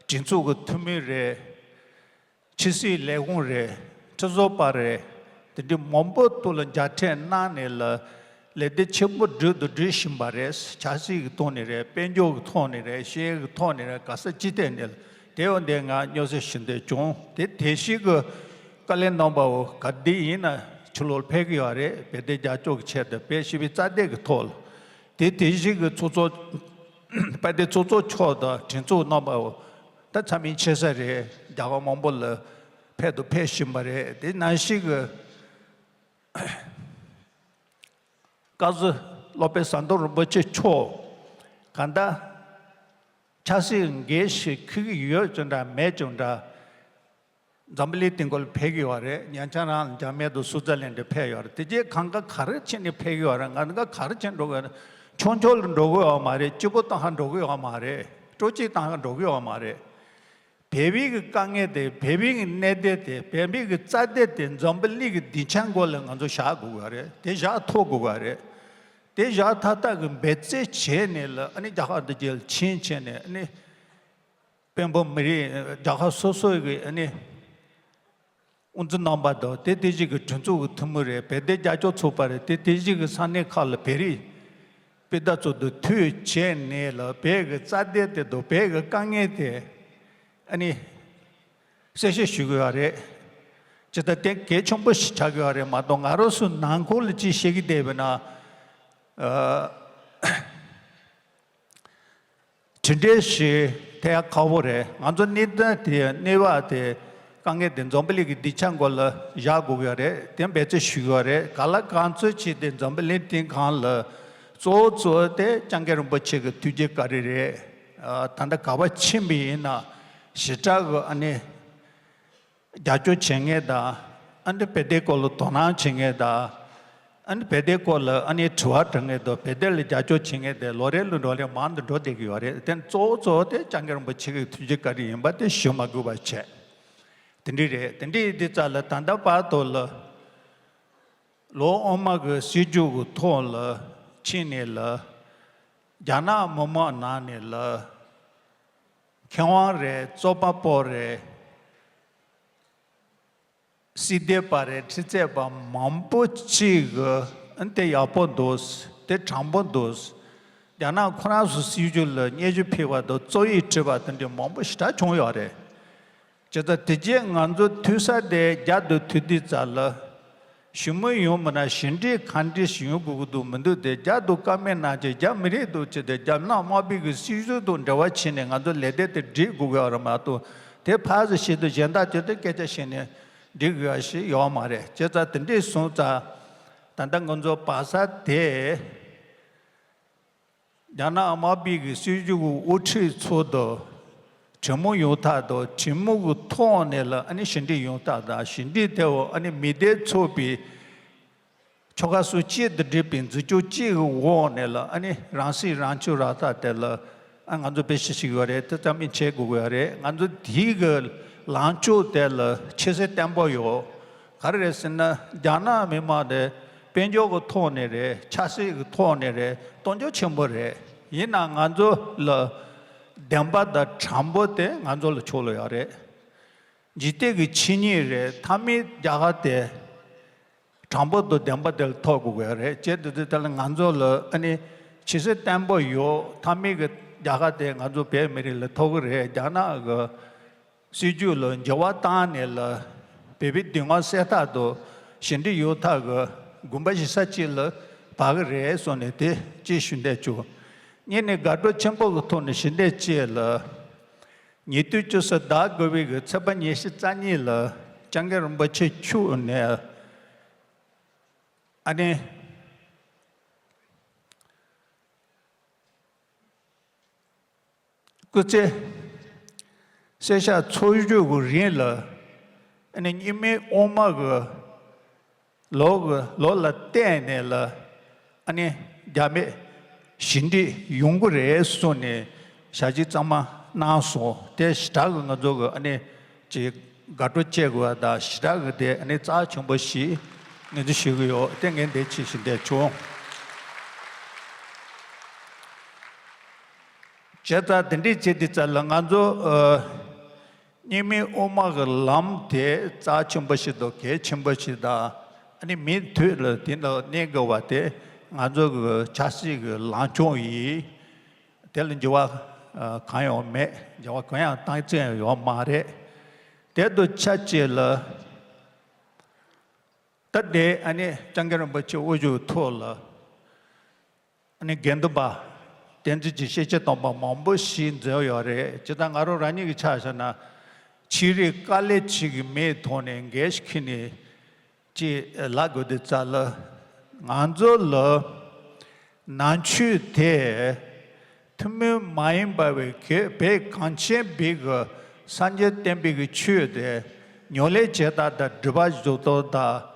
གྲོས་ཚོགས་ཀྱི་འཐུས་མི་རེད། ཕྱི་སྲིད་ལས་ཁུངས་རེད། ཁྲི་ཚོ་པ་རེད། དེ་འདྲའི་མང་པོ་ཐོག་ལ་མཇལ་འཕྲད་གནང་ནས་ལ་ལས་དོན་ཆེན་པོ་སྒྲུབ་དང་སྒྲུབ་བཞིན་པ་རེད། ཆབ་སྲིད་ཀྱི་ཐོག་ནས་རེད། དཔལ་འབྱོར་གྱི་ཐོག་ནས་རེད། ཤེས་ཡོན་གྱི་ཐོག་ནས་རེད། ག་ས་ཅི་ཐད་ནས་ལ་དེ་འོ་འདི་ང་སྨྱོ་ཟས་ཞུ་འདོད་བྱུང་། དེ་དེ་ཞིག་གི་བཀའ་བློན་རྣམ་པ་འོ་ག་དུས་ཡིན་ན་ཕྱི་ལོགས་ཕེབས་ཀྱི་ཡོད་རེད། བོད་དོན་རྒྱབ་སྐྱོར་གྱི་ཆེད་དུ་དཔལ་ཞི་བའི་རྩ་དོན་གྱི་ཐོག་ལ་དེ་དེ་ཞིག་གི་ཚོགས་གཙོ་དཔལ་ལྡན་ཚོགས་གཙོ་མཆོག་དང་གྲོས་ཚོགས་རྣམ་པ་འོ། ད་ཚང་མས་མཁྱེན་གསལ་རེད། རྒྱལ་ཁབ་མང་པོ་ལ་ཕེབས་དང་ཕེབས་བཞིན་པ་རེད། དེ་ནང་བཞིན་གྱི་བཀའ་ཟུར་སློབ་དཔོན་ཟམ་གདོང་རིན་པོ་ཆེ་མཆོག་གང་ལྟར་ཆབ་སྲིད་འགན་ཞིག་འཁུར་གྱི་ཡོད་ཀྱང་འདྲ་མེད་ཀྱང་འདྲ། འཛམ་བུ་གླིང་སྟེང་གོ་ལ་ཕེབས་ཀྱི་ཡོད་རེད། ཉེ་ཆར་རང་འཇར་མན་དང་སུའུ་ཙར་ལན་ཌ་ཕེབས་ཡོད་རེད། དེ་རྗེས་གང་ག་ག་རེ་བྱས་ནས་ཕེབས་ཀྱི་ཡོད་རེད། ང་ག་ག་རེ་བྱས་འགྲོ་གི་ཡོད་རེད། ཆུང་ཆུང་ལ་འགྲོ་གི་ཡོད་མ་རེད། སྐྱིད་པོ་གཏོང་ཧ་འགྲོ་གི་ཡོད་མ་རེད། སྤྲོ་སྐྱིད་གཏོང་ཧ་འགྲོ་གི་ཡོད་མ་རེད། བོད་པའི་གི་དཀའ་ངལ་དེ། བོད་པའི་གི་གནད་དོན་དེ། བོད་པའི་གི་རྩ་དོན་དེ་འཛམ་བུ་གླིང་གི་སྡིངས་ཆ་མགོ་ལ་ང་ཚོ་བཞག་དགོས་ཀྱི་རེད། དེ་བཞག་ཐུབ་དགོས་ཀྱི་རེད། དེ་བཞག་ཐབས་ཐབས་ཀྱི་འབད་བརྩོན་བྱས་ནས་ལ། ཨ་ནི་རྒྱ་གར་འདི་རྒྱལ་ཕྱིན་བྱས་ནས། ཨ་ནི་དཔོན་པོ་མི་རིགས་རྒྱལ་ཁབ་སོ་སོའི་གི་ཨ་ནི་དབུ་འཛིན་རྣམ་པ་དང་། དེ་དེ་བཞིན་གྱི་གྲོས་ཚོགས་ཀྱི་འཐུས་མི་རེད། བོད་དོན་རྒྱབ་སྐྱོར་ཚོགས་པ་རེད། དེ་དེ་བཞིན་གྱི་ས་གནས་ཁག་ལ་བོད་རིགས་སྤུན་ཟླ་ཚོ་དང་ཐུག་བྱས་ནས་ལ། བོད་ཀྱི་རྩ་དོན་དེ་དང་བོད་ཀྱི་དཀའ་ངལ་དེ་ཨ་ནི་གསལ་བཤད་ཞུ་དགོས་པ་རེད། ཇི་ལྟར་དེ་གལ་ཆེན་པོ་ཞིག་ཆགས་དགོས་པ་རེད་མ་གཏོགས། ང་རང་ཚོ་ནང་ཁུལ་ལ་ཅིག་བཤད་ཀྱི་བསྡད་པ་ན། ཨ། དེ་འདྲའི་ཞིག་ཐེབས་ཡ་ཁག་པོ་རེད། ང་ཚོ་གནད་དོན་དེ། གནས་བབ་དེ། དཀའ་ངལ་དེ་འཛམ་བུ་གླིང་གི་སྡིངས་ཆ་མགོ་ལ་བཞག་དགོས་ཀྱི་རེད། དེ་འབད་བརྩོན་ཞུ་དགོས་རེད། གང་ལ་གང་འཚམ་བྱས་ཏེ་འཛམ་བུ་གླིང་སྟེང་སྒང་ལ་གཙོ་བོ་གཙོ་བོ་དེ་སྐྱབས་མགོན་རིན་པོ་ཆེ་གི་ཐུགས་རྗེ་བཀའ་དྲིན་རེད། ཨ། ད་ལྟ་ག་པར་ཕྱིན་པ་ཡིན་ན་ཞེ་དྲག་གི་ཨ་ནི་རྒྱབ་སྐྱོར་བྱེད་མཁན་དང་། ཨ་ནི་བོད་དོན་སྐོར་ལ་དོ་སྣང་བྱེད་མཁན་དང་། ཨ་ནི་བོད་དོན་སྐོར་ལ་ཨ་ནི་དྲི་བ་དྲི་མཁན་དང་། བོད་དོན་ལ་རྒྱབ་སྐྱོར་བྱེད་མཁན་དེ་ལོ་རེ་ལ་ལོ་རེ་མང་དུ་འགྲོ་བསྡད་ཀྱི་ཡོད་རེད། དེ་གཙོ་བོ་གཙོ་བོ་དེ་སྐྱབས་མགོན་རིན་པོ་ཆེ་གི་ཐུགས་རྗེ་བཀའ་དྲིན་ཡིན་པ་དེ་ཞུ་མ་དགོས་པ་བྱས། དེ་འདྲ་རེད། དེ་འདྲ་ཡིན་དུས་ཙམ་ལ། ད་ལྟ་བར་དུ་ལ་ལོ་སྔོན་མ་གི་སྲིད་བྱུས་ཀྱི་ཐོག་ལ་ཕྱིན་ནས་ལ། རྒྱ་ནག་མི་མང་ནང་ནས་ལ། མཁས་དབང་རེད། རྩོམ་པ་པོ་རེད། སྲིད་དོན་པ་རེད། ཁྲི་རྩེ་པ་མང་པོ་ཅིག་གིས་དེ་ཡག་པོ་འདུག། དེ་དྲང་པོ་འདུག། རྒྱ་ནག་ཁོ་རང་ཚོའི་སྲིད་བྱུས་ལ་སྙན་ཞུ་ཕུལ་བ་དང་། རྩོམ་ཡིག་བྲིས་པ་དེ་འདྲ་མང་པོ་ཞེ་དྲག་བྱུང་ཡོད་རེད། བྱས་ཙང་དེ་རྗེས་ང་ཚོ་ཐུག་ས་དེ། རྒྱ་དང་ཐུག་དུས་ཙམ་ལ། ཞི་མོལ་ཡོང་མིན་ན་ཞི་འགྲིག་གང་འགྲིག་ཞིག་ཡོང་དགོས་ཀྱི་འདུག་མི་འདུག་དེ། རྒྱ་དང་བཀའ་མོལ་གནང་བྱས། རྒྱ་མི་རིགས་དང་བྱས་ཏེ་རྒྱ་ནག་དམར་པོའི་གི་སྲིད་བྱུས་དང་འབྲེལ་བ་བྱས་ནས་ང་ཚོ་ལས་དོན་དེ་སྒྲིག་དགོས་ཀྱི་ཡོད་རེད་མ་གཏོགས། དེ་ཕར་ཚུར་བཤད་དུས་གཞན་དག་བྱས་ཏེ་སྐད་ཆ་བཤད་ནས་འགྲིག་དགོས་པ་ཞིག་ཡོད་མ་རེད། བྱས་ཙང་དེ་འདྲ་སོང་ཙང་། ད་ལྟ་ང་ཚོ་བར་ས་དེ། རྒྱ་ནག་དམར་པོའི་གི་སྲིད་བྱུས་ཀྱི་དབུ་ཁྲིད་ཚོ་དང་གྲོས་མོལ་ཡོང་ཐབས་དང་། གྲོས་མོལ་གྱི་ཐོག་ནས་ལ་ཨ་ནི་ཞི་འགྲིག་ཡོང་ཐབས་དང་། ཞི་འགྲིག་དེ་འོ་ཨ་ནི་མི་སྡེ་ཚོགས་པའི་ཆོལ་ཁ་སོ་གཅིག་ཏུ་སྒྲིལ་བའི་འཛིན་སྐྱོང་གཅིག་གི་འོག་ནས་ལ་ཨ་ནི་རང་སྲིད་རང་སྐྱོང་རག་ཐབས་དེ་ལ་ཨ་ང་ཚོ་དཔེ་ཤ་ཞིག་ཡོད་རེད། དེ་ཙམ་མིན་བྱེད་དགོས་ཀྱི་ཡོད་རེད། ང་ཚོ་དེའི་གི་ལངས་ཕྱོགས་དེ་ལ་ཆེ་ས་བརྟན་པོ་ཡོད། ག་རེ་རེད་ཟེར་ན། རྒྱ་ནག་མི་དམངས་དེ་དཔལ་འབྱོར་གྱི་ཐོག་ནས་རེད། ཆབ་སྲིད་ཀྱི་ཐོག་ནས་རེད། གདེང་འཇོག་ཆེན་པོ་རེད། ཡིན་ནའང་ང་ཚོ་ལ་བདེན་པ་དང་དྲང་པོ་དེ་ང་ཚོ་ལ་ཕྱོགས་ལ་ཡོད་རེད། འཇིག་རྟེན་གྱི་ཆོས་ཉིད་རེད། མཐའ་མའི་རྒྱལ་ཁབ་དེ་དྲང་པོ་དང་བདེན་པ་དེ་ལ་ཐོབ་དགོས་ཀྱི་རེད། བྱས་དུས་དེ་ལ་ང་ཚོ་ལ་ཨ་ནི་ཆེ་ས་བརྟན་པོ་ཡོད། མཐའ་མའི་གི་རྒྱལ་ཁབ་དེ་ང་ཚོ་བོད་མི་རིགས་ལ་ཐོབ་ཀྱི་རེད། རྒྱ་ནག་གི་སྲིད་བྱུས་ལ་འགྱུར་བ་བཏང་ནས་ལ་བོད་པའི་སྡུག་བསྔལ་སེལ་ཐབས་དང་ཞི་འགྲིག་ཡོང་ཐབས་ཀྱི་དགོངས་པ་བཞེས་ས་གཅིག་ལ་བབས་ཀྱི་རེད་གསུངས་ནས་དེ་གཅིག་ཞུ་འདོད་བྱུང་། གཉིས་ནས་དགའ་སྤྲོ་ཆེན་པོ་གི་ཐོག་ནས་ཞུ་འདོད་བྱས་ལ། ཉེ་དུས་ཆུ་ཚོད་ཟླ་དགུ་པའི་གི་ཚེས་པ་ཉི་ཤུ་རྩ་གཉིས་ལ་སྐྱབས་མགོན་རིན་པོ་ཆེ་མཆོག་ནས་ཨ་ནི། སྐུ་ཚེ་བསྲེ་ཞག་ཚོགས་བཞུགས་ཀྱི་རིང་ལ་ཨ་ནི་སྙིགས་མའི་དབུ་མ་གི་ལོ་གི་ལོ་ལ་བརྟེན་ནས་ལ་ཨ་ནི་རྒྱ་མེད་ཞི་འགྲིག་ཡོང་གི་རེད་གསུངས་ནས་ཞལ་བཞེས་གཙང་མ་གནང་སོང་། དེ་ཞེ་དྲག་གི་ང་ཚོ་གི་ཨ་ནི་ཅིག་དགའ་སྤྲོ་སྐྱེ་དགོས་པ་དང་། ཞེ་དྲག་གི་དེ་ཨ་ནི་རྩ་ཆེན་པོ་ཞིག་ངོས་འཛིན་ཞུ་གི་ཡོད། དེ་ངས་འདི་ཅིག་ཞུ་འདོད་བྱུང་། བྱས་ཙང་དེ་འདྲའི་བྱེད་དུས་ཙམ་ལ་ང་ཚོ་ཨ་སྙིགས་མའི་དབུ་མ་གི་ལམ་དེ་རྩ་ཆེན་པོ་ཞིག་དང་གལ་ཆེན་པོ་ཞིག་དང་། ཨ་ནི་མུ་མཐུད་ལ་དེ་ལ་གནས་དགོས་པ་དེ་ང་ཚོ་གི་ཆབ་སྲིད་ཀྱི་ལངས་ཕྱོགས་ཡིན། དེ་ལ་འགྱུར་བ་ཨ་གང་ཡང་མེད། འགྱུར་བ་གང་ཡང་བཏང་རྩིས་ཡང་ཡོད་མ་རེད། དེ་དང་ཆབས་ཅིག་ལ་ད་ལྟའི་ཨ་ནི་སྐྱབས་མགོན་རིན་པོ་ཆེ་དབུ་བཞུགས་ཐོག་ལ་ཨ་ནི་དགེ་འདུན་པ་བསྟན་འཛིན་གྱི་སྐྱེས་ཆེན་དམ་པ་མང་པོ་ཞིག་འཛོམས་ཡོད་རེད། ཇི་ལྟར་ང་རང་རང་ཉིད་ཀྱི་ཆ་བཞག་ན་ཆོས་རིག་དཀའ་ལས་ཅིག་གི་མིག་ཐོག་ནས་འགན་ཞིག་འཁྱེར་ནས་ཅིག་ལབ་དགོས་དུས་ཙམ་ལ། ང་ཚོ་ལ་ནང་ཆོས་དེ་ཐུན་མོང་མ་ཡིན་པ་བའི་གི་བོད་གངས་ཅན་པའི་གི་སངས་རྒྱས་བསྟན་པའི་གི་ཆོས་དེ་ ཉོ་ལས་བྱེད་སྟངས་དང་སྒྲུབ་པ་བཞུགས་སྟངས་དང་།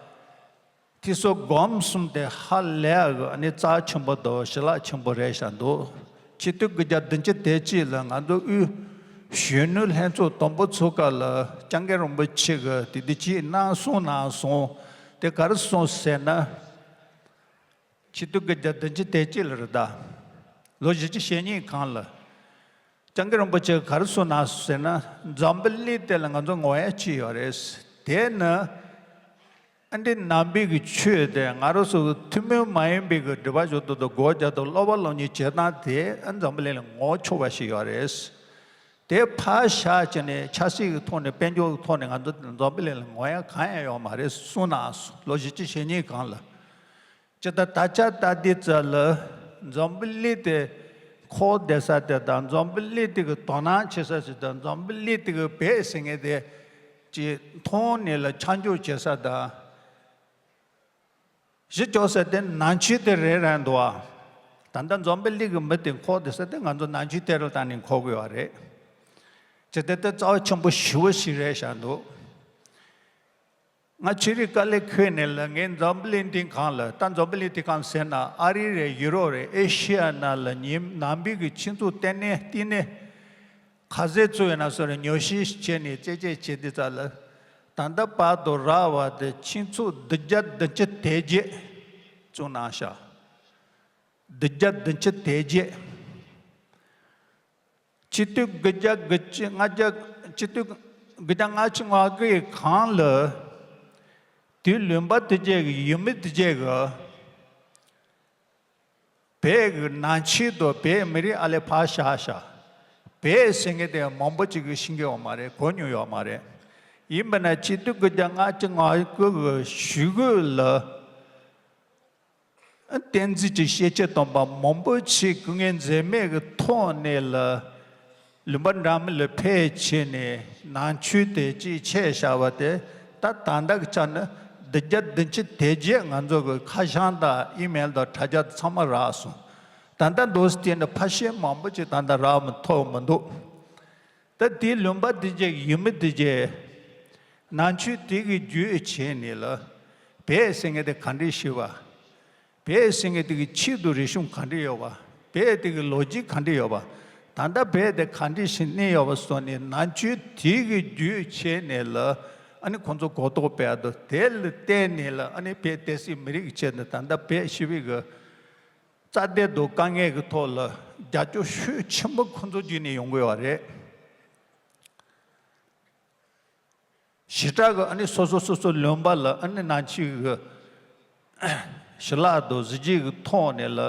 དེ་ཚོ་སྒོམ་གསུམ་དེ་ཧ་ལས་གི་ཨ་ནི་རྩ་ཆེན་པོ་དང་ཞི་ལྷག་ཆེན་པོ་རེད་ཤག་འདུག། ཆེས་མཐོའི་དགུ་བརྒྱ་བདུན་ཅུ་དོན་གཅིག་ལ་ང་ཚོ་དབུས་གཞོན་ནུ་ལྷན་ཚོགས་དང་པོ་ཚུགས་སྐབས་ལ་སྐྱབས་མགོན་རིན་པོ་ཆེ་གིས་དེ་དུས་ཅིག་གནང་གསུངས་གནང་སོང་། དེ་ག་རེ་གསུངས་ཟེར་ན། ཆེས་མཐོའི་དགུ་བརྒྱ་བདུན་ཅུ་དོན་གཅིག་ལ་རེད་ད། ལོ་བཞི་བཅུ་ཞེ་གཉིས་གོང་ལ། སྐྱབས་མགོན་རིན་པོ་ཆེ་ག་རེ་གསུངས་གནང་སོང་ཟེར་ན། འཛམ་བུ་གླིང་དེ་ལ་ང་ཚོ་ངོ་ཡ་གཅིག་ཡོད་རེད། དེ་ནི་ཨ་འདི་ནང་པའི་གི་ཆོས་དེ་ང་རང་ཚོ་ཐུན་མོང་མ་ཡིན་པའི་གི་སྒྲུབ་པ་བཞུགས་སྟངས་དང་སྒོམ་རྒྱག་སྟངས་སློབ་པ་སློབ་གཉེར་བྱེད་སྟངས་དེ་ཨ་འཛམ་བུ་གླིང་ལ་ངོ་ཆོག་པ་ཞིག་ཡོད་རེད། དེ་ཕར་བཞག་བྱས་ནས་ཆབ་སྲིད་ཀྱི་ཐོག་ནས་དཔལ་འབྱོར་གྱི་ཐོག་ནས་ང་ཚོ་འཛམ་བུ་གླིང་ལ་ངོ་ཡ་གང་ཡང་ཡོད་མ་རེད་གསུངས་གནང་སོང་། ལོ་བཞི་བཅུ་ཞེ་གཉིས་གོང་ལ། ཇི་ལྟར་ད་ཆ་ལྟ་དུས་ཙམ་ལ་འཛམ་བུ་གླིང་དེ་འཁོར་བསྡད་ས་དེ་དང་འཛམ་བུ་གླིང་དེ་གི་དོ་སྣང་བྱེད་ས་ཞིག་དང་འཛམ་བུ་གླིང་དེ་གི་བོད་ཟེར་མཁན་དེ་ཅིག་མཐོང་ནས་ལ་ཆ་འཇོག་བྱེད་ས་དང་། གཞི་འཇོག་ས་དེ་ནང་ཆོས་དེ་རེད་རེད་འདུག་ཨ། ད་ལྟ་འཛམ་བུ་གླིང་གི་མི་དེ་འཁོར་བསྡད་ས་དེ་ང་ཚོ་ནང་ཆོས་དེ་རུ་བཏང་ནས་འཁོར་དགོས་པ་རེད། ཇི་ལྟར་དེ་རྩ་བ་ཆེན་པོ་ཞེ་པོ་ཞིག་རེད་ཤག་འདུག། ང་ཆོས་རིག་དཀའ་ལས་ཁུར་ནས་ལ་ངས་འཛམ་བུ་གླིང་འདི་སྒང་ལ་ད་འཛམ་བུ་གླིང་འདི་སྒང་ཟེར་ན་ཨ་རི་རེད། ཡུ་རོབ་རེད། ཨེ་ཤི་ཡ་ནང་ལ་ཉིན་ནང་པའི་གི་ཆོས་ཚོགས་ལྟེ་གནས་ལྟེ་གནས་ག་ཚོད་བཙུགས་ཡོད་ན་སོགས་རེད། ཉོ་ཤི་བྱས་ནས་རྩད་གཅོད་བྱས་དུས་ཙམ་ལ་ད་ལྟ་བར་དུ་རག་པ་དེ་ཆོས་ཚོགས་བདུན་བརྒྱ་བདུན་ཅུ་དོན་བརྒྱད་བཙུགས་གནང་ཤག། བདུན་བརྒྱ་བདུན་ཅུ་དོན་བརྒྱད། ཆེས་མཐོའི་དགུ་བརྒྱ་དགུ་བཅུ་ལྔ་བརྒྱ། ཆེས་མཐོའི་དགུ་བརྒྱ་ལྔ་བཅུ་ང་དགུ་ཡི་སྒང་ལ་དེའི་ལུང་པ་དེ་རྗེས་ཀྱི་ཡུལ་མི་དེ་རྗེས་ཀྱི་བོད་ཀྱི་ནང་ཆོས་དང་བོད་མི་རིགས་ཨ་ལས་ཕར་བཞག་བཞག། བོད་ཟེར་མཁན་དེ་མང་པོ་ཅིག་གིས་ཤེས་ཀྱི་ཡོད་མ་རེད། གོ་མྱོང་ཡོད་མ་རེད། ཡིན་པ་ན་ཆེས་མཐོའི་དགུ་བརྒྱ་ལྔ་བཅུ་ང་དགུ་གི་གཞུག་གུ་ལ། བསྟན་འཛིན་གྱི་སྐྱེས་ཆེན་དམ་པ་མང་པོ་ཞིག་སྐུ་ངལ་འཛེམས་མེད་ཀྱི་ཐོག་ནས་ལ་ལུང་པ་འདྲ་མིན་ལ་ཕེབས་བྱས་ནས་ནང་ཆོས་དེ་གཅིག་ཆད་བཞག་པ་དེ་ད་ད་ལྟ་གི་ཆ་ནས་བདུན་བརྒྱ་བདུན་ཅུ་དོན་བརྒྱད་ང་ཚོ་གི་ཁ་བྱང་དང་ཨི་མེལ་དང་དྲ་རྒྱ་ཚང་མ་རག་སོང་། ད་ལྟ་འདུག་སེ་བལྟས་ན་ཕལ་ཆེར་མང་པོ་ཅིག་ད་ལྟ་རག་མི་ཐུབ་མི་འདུག། ད་དེའི་ལུང་པ་དེ་རྗེས་ཡུལ་མི་དེ་རྗེས་ནང་ཆོས་དེ་གི་བརྒྱུད་བྱས་ནས་ལ་བོད་ཟེར་མཁན་དེ་ག་འདྲས་ཤི་བ། བོད་ཟེར་མཁན་དེ་གི་ཆེད་དུ་རིག་གཞུང་ག་འདྲས་ཡོད་པ། བོད་དེ་གི་ལོ་རྒྱུས་ག་འདྲས་ཡོད་པ། ད་ལྟ་བོད་དེ་ག་འདྲས་ཤིག་གནས་ཡོད་པ་སོགས་ནས་ནང་ཆོས་དེ་གི་བརྒྱུད་བྱས་ནས་ལ་ཨ་ནི་ཁོང་ཚོ་གོ་རྟོགས་སྤེལ་དུ་དེ་ལ་བརྟེན་ནས་ལ་ཨ་ནི་བོད་བསྟན་སྲིད་མི་རིགས་ཀྱི་ཆེད་དུ་ད་ལྟ་བོད་ཞི་བའི་གི་རྩ་དེ་དང་དཀའ་ངལ་གྱི་ཐོག་ལ་རྒྱབ་སྐྱོར་ཤུགས་ཆེན་པོ་ཁོང་ཚོ་བརྒྱུད་ནས་ཡོང་གི་ཡོད་རེད། ཞེ་དྲག་གི་ཨ་ནི་སོ་སོ་སོ་སོ་ལུང་པ་ལ་ཨ་ནི་ནང་ཆོས་ཀྱི་ཞི་ལྷག་དང་གཟི་བརྗིད་ཀྱི་ཐོག་ནས་ལ་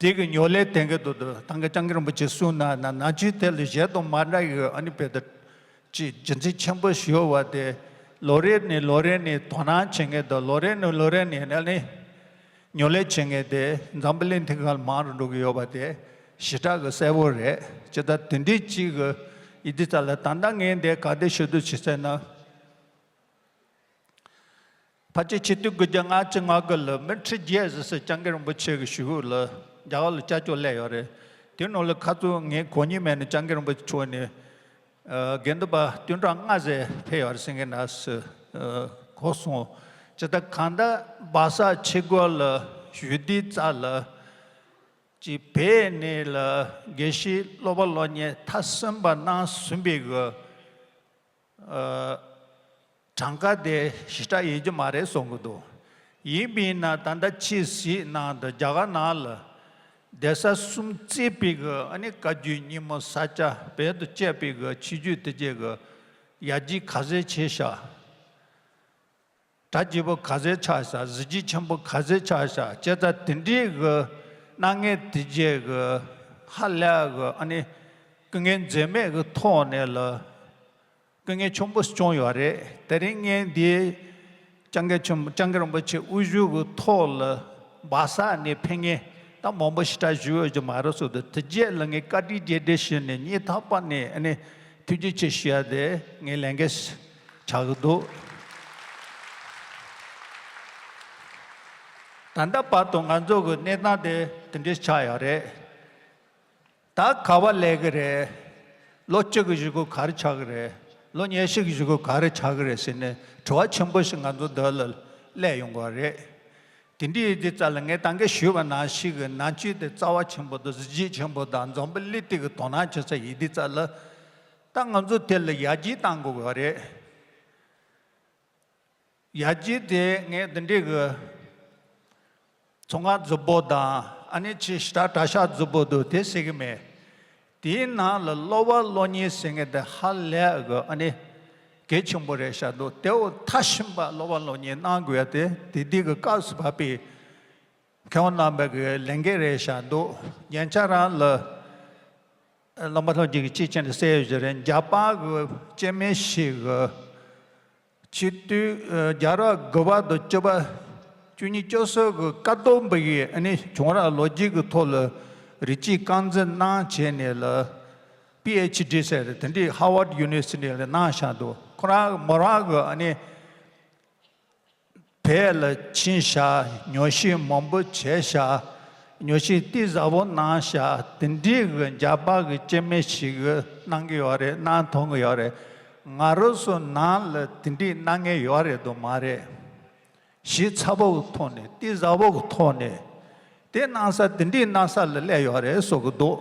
དེ་གི་ཉོ་ལས་དེང་གི་དུ་དུ་ཐང་གི་སྐྱབས་མགོན་རིན་པོ་ཆེ་གསུངས་ན་ན་ནང་ཆོས་དེ་ལ་གཞན་དང་མ་འདྲ་ཡི་ཨ་ནི་བོད་དུ་ཅིག་རྒྱུ་མཚན་ཆེན་པོ་ཞིག་ཡོད་པ་དེ་ལོ་རེ་ནས་ལོ་རེ་ནས་དོ་སྣང་བྱེད་མཁན་དང་ལོ་རེ་ནས་ལོ་རེ་ནས་ཨ་ནི་ཉོ་ལས་བྱེད་མཁན་དེ་འཛམ་བུ་གླིང་ཐང་ག་ལ་མང་རུ་འགྲོ་གི་ཡོད་པ་དེ་ཞེ་དྲག་གི་གསལ་པོ་རེད། ཇི་ལྟར་དེ་འདྲའི་ཅིག་གི་ཡིན་དུས་ཙམ་ལ་ད་ལྟ་ངས་འདི་ག་འདྲ་ཞུ་འདོད་བྱེད་ཟེར་ན། ཕལ་ཆེར་ཆེས་མཐོའི་དགུ་བརྒྱ་ལྔ་བཅུ་ང་དགུ་ལ་མི་ཁྲི་བརྒྱད་ཟིན་སའི་སྐྱབས་མགོན་རིན་པོ་ཆེ་གི་གཞུག་གུ་ལ་རྒྱ་གར་ལ་སྐྱབས་བཅོལ་སླེབས་ཡོད་རེད། དེ་ནང་ལ་ཁ་ཚུར་ངས་གོ་མྱོང་མེད་ནས་སྐྱབས་མགོན་རིན་པོ་ཆེ་མཆོག་ནས་ཨ་དགེ་འདུན་པ་བདུན་ཕྲག་ལྔ་ཙམ་ཕེབས་ཡོད་རེད་ཟེར་མཁན་ནང་སུ་ཨ་གོ་སོང་། ཇི་ལྟར་གང་ལྟར་སྦག་ས་ཆེ་སྒོ་ལ་བཞུགས་དུས་ཙམ་ལ་ཅིག་བོད་ནས་ལ་དགེ་བཤེས་སློབ་པ་སློབ་གཉེར་མཐར་སོན་པ་གནང་ཟིན་པའི་གི་ཨ་གྲངས་ཀ་དེ་ཞེ་དྲག་ཡོད་རྒྱུ་མ་རེད་གསུང་གི་འདུག། ཡིན་པས་ན་ད་ལྟ་ཕྱི་སྲིད་ནང་དུ་རྒྱ་གར་ནང་ལ་གདན་ས་གསུམ་བརྩིགས་པའི་གི་ཨ་ནི་བཀའ་བརྒྱུད་རྙིང་མ་ས་སྐྱ་བོད་དུ་བསྐྱལ་པའི་གི་ཆོས་བརྒྱུད་དེ་རྗེས་གི་ཡར་རྒྱས་ག་ཚད་བྱས་ཤག། གྲ་རྒྱས་པོ་ག་ཚད་ཆགས་ཤག། གཟི་བརྗིད་ཆེན་པོ་ག་ཚད་ཆགས་ཤག། བྱས་ཙང་དེ་འདྲའི་གི་སྣང་ངེས་དེ་རྗེས་གི་ཧ་ལས་གི་ཨ་ནི་སྐུ་ངལ་འཛེམས་མེད་གི་ཐོག་ནས་ལ་སྐུ་ངལ་ཆེན་པོ་བྱུང་ཡོད་རེད། དེ་རིང་ངས་འདི་སྐྱབས་མགོན་ཆེན་པོ་སྐྱབས་མགོན་རིན་པོ་ཆེ་དབུ་བཞུགས་གི་ཐོག་ལ་སྦག་ས་ནས་ཕེབས་མཁན་ད་མང་པོ་ཞེ་དྲག་བཞུགས་ཡོད་ཀྱི་མ་རེད་ཟེར་དུས་དེ་རྗེས་ལ་ངས་བཀའ་དྲིན་རྗེས་དྲན་ཞུས་ནས་སྙིང་ཐག་པ་ནས་ཨ་ནི་ཐུགས་རྗེ་ཆེ་ཞུ་ཡ་དེ་ངའི་ལས་འགན་ཆགས་ཀྱི་འདུག། ད་ལྟ་བར་དུ་ང་ཚོ་གི་གནས་སྟངས་དེ་དེ་འདྲས་ཆགས་ཡོད་རེད། ད་ག་པར་སླེབས་ཀྱི་རེད། ལོ་གཅིག་གི་གཞུག་གུ་ག་རེ་ཆགས་ཀྱི་རེད། ལོ་ཉི་ཤུ་གི་གཞུག་གུ་ག་རེ་ཆགས་ཀྱི་རེད་ཟེར་ནས་དྲི་བ་ཆེན་པོ་ཞིག་ང་ཚོ་འདི་ལ་སླེབས་ཡོང་གི་རེད། དེ་འདྲའི་ཡིན་དུས་ཙ་ལ་ངས་ད་གིན་ཞུས་པ་ནང་བཞིན་གྱི་ནང་ཆོས་དེ་རྩ་བ་ཆེན་པོ་དང་གཟི་བརྗིད་ཆེན་པོ་དང་འཛམ་བུ་གླིང་སྟེང་གི་དོ་སྣང་བྱེད་ས་ཡིན་དུས་ཙ་ལ། ད་ང་ཚོ་དེ་ལ་ཡར་རྒྱས་གཏང་དགོས་པ་རེད། ཡར་རྒྱས་དེ་ངས་འདི་འདྲའི་གི་ཚོང་ཁང་རྫིག་པོ་དང་ཨ་ནི་ཅིག་ཞེ་དྲག་གྲྭ་ཤག་རྫིག་པོ་འདུག་དེ་ཟེར་གི་མེད། དེའི་ནང་ལ་སློབ་པ་སློབ་གཉེར་ཟེར་མཁན་དེ་ཧ་ལས་གི་ཨ་ནི་གལ་ཆེན་པོ་རེད་ཤག་འདུག་དེ་འོ་མཐར་ཕྱིན་པ་སློབ་པ་སློབ་གཉེར་གནང་དགོས་ཡ་དེ་དེ་དུས་གི་སྐབས་སུ་བབས་པའི་མཁས་དབང་རྣམ་པ་གི་ལས་འགན་རེད་ཤག་འདུག་ཉེ་ཆར་རང་ལ་བླ་མ་ལྷུན་གྱིས་གཅིག་བྱས་ནས་གསལ་ཡོད་ཀྱི་རེད། འཇར་པན་གི་སྐྱེ་དམན་ཞིག་གི་ཆིག་སྟོང་བརྒྱ་དགུ་བརྒྱ་དང་བཅུ་པ་བཅུ་གཉིས་བཅུ་གསུམ་གི་ཀ་ཏོག་པ་ཡི་ཨ་ནི་བྱུང་རབས་ལོ་རྒྱུས་ཀྱི་ཐོག་ལ་རིགས་གཅིག་རྐང་འཛིན་གནང་བྱས་ནས་ལ་པི་ཨེཆ་ཌི་ཟེར་དེ་འདྲའི་ཧར་ཝརཌ་ཡུ་ནི་ཝར་སི་ཊི་ལ་གནང་བཞག་འདུག་ཁོ་རང་མོ་རང་གི་ཨ་ནི་བོད་ལ་ཕྱིན་བཞག་ཉོག་བཤད་མང་པོ་བྱས་བཞག་ཉོག་བཤད་གཏིང་ཟབ་པོ་གནང་བཞག་དེ་འདྲའི་གི་འཇར་པན་གི་སྐྱེ་དམན་ཞིག་གིས་གནང་གི་ཡོད་རེད། གནང་ཐུབ་ཀྱི་ཡོད་རེད། ང་རང་ཚོ་ནང་ལ་དེ་འདྲའི་གནང་མཁན་ཡོད་རེད་དོ་མ་རེད། ཞིབ་ཚགས་པོ་གི་ཐོག་ནས་གཏིང་ཟབ་པོ་གི་ཐོག་ནས་དེ་གནང་ས་དེ་འདྲའི་གནང་ས་ལ་སླེབས་ཡོད་རེད་བཟོ་གི་འདུག་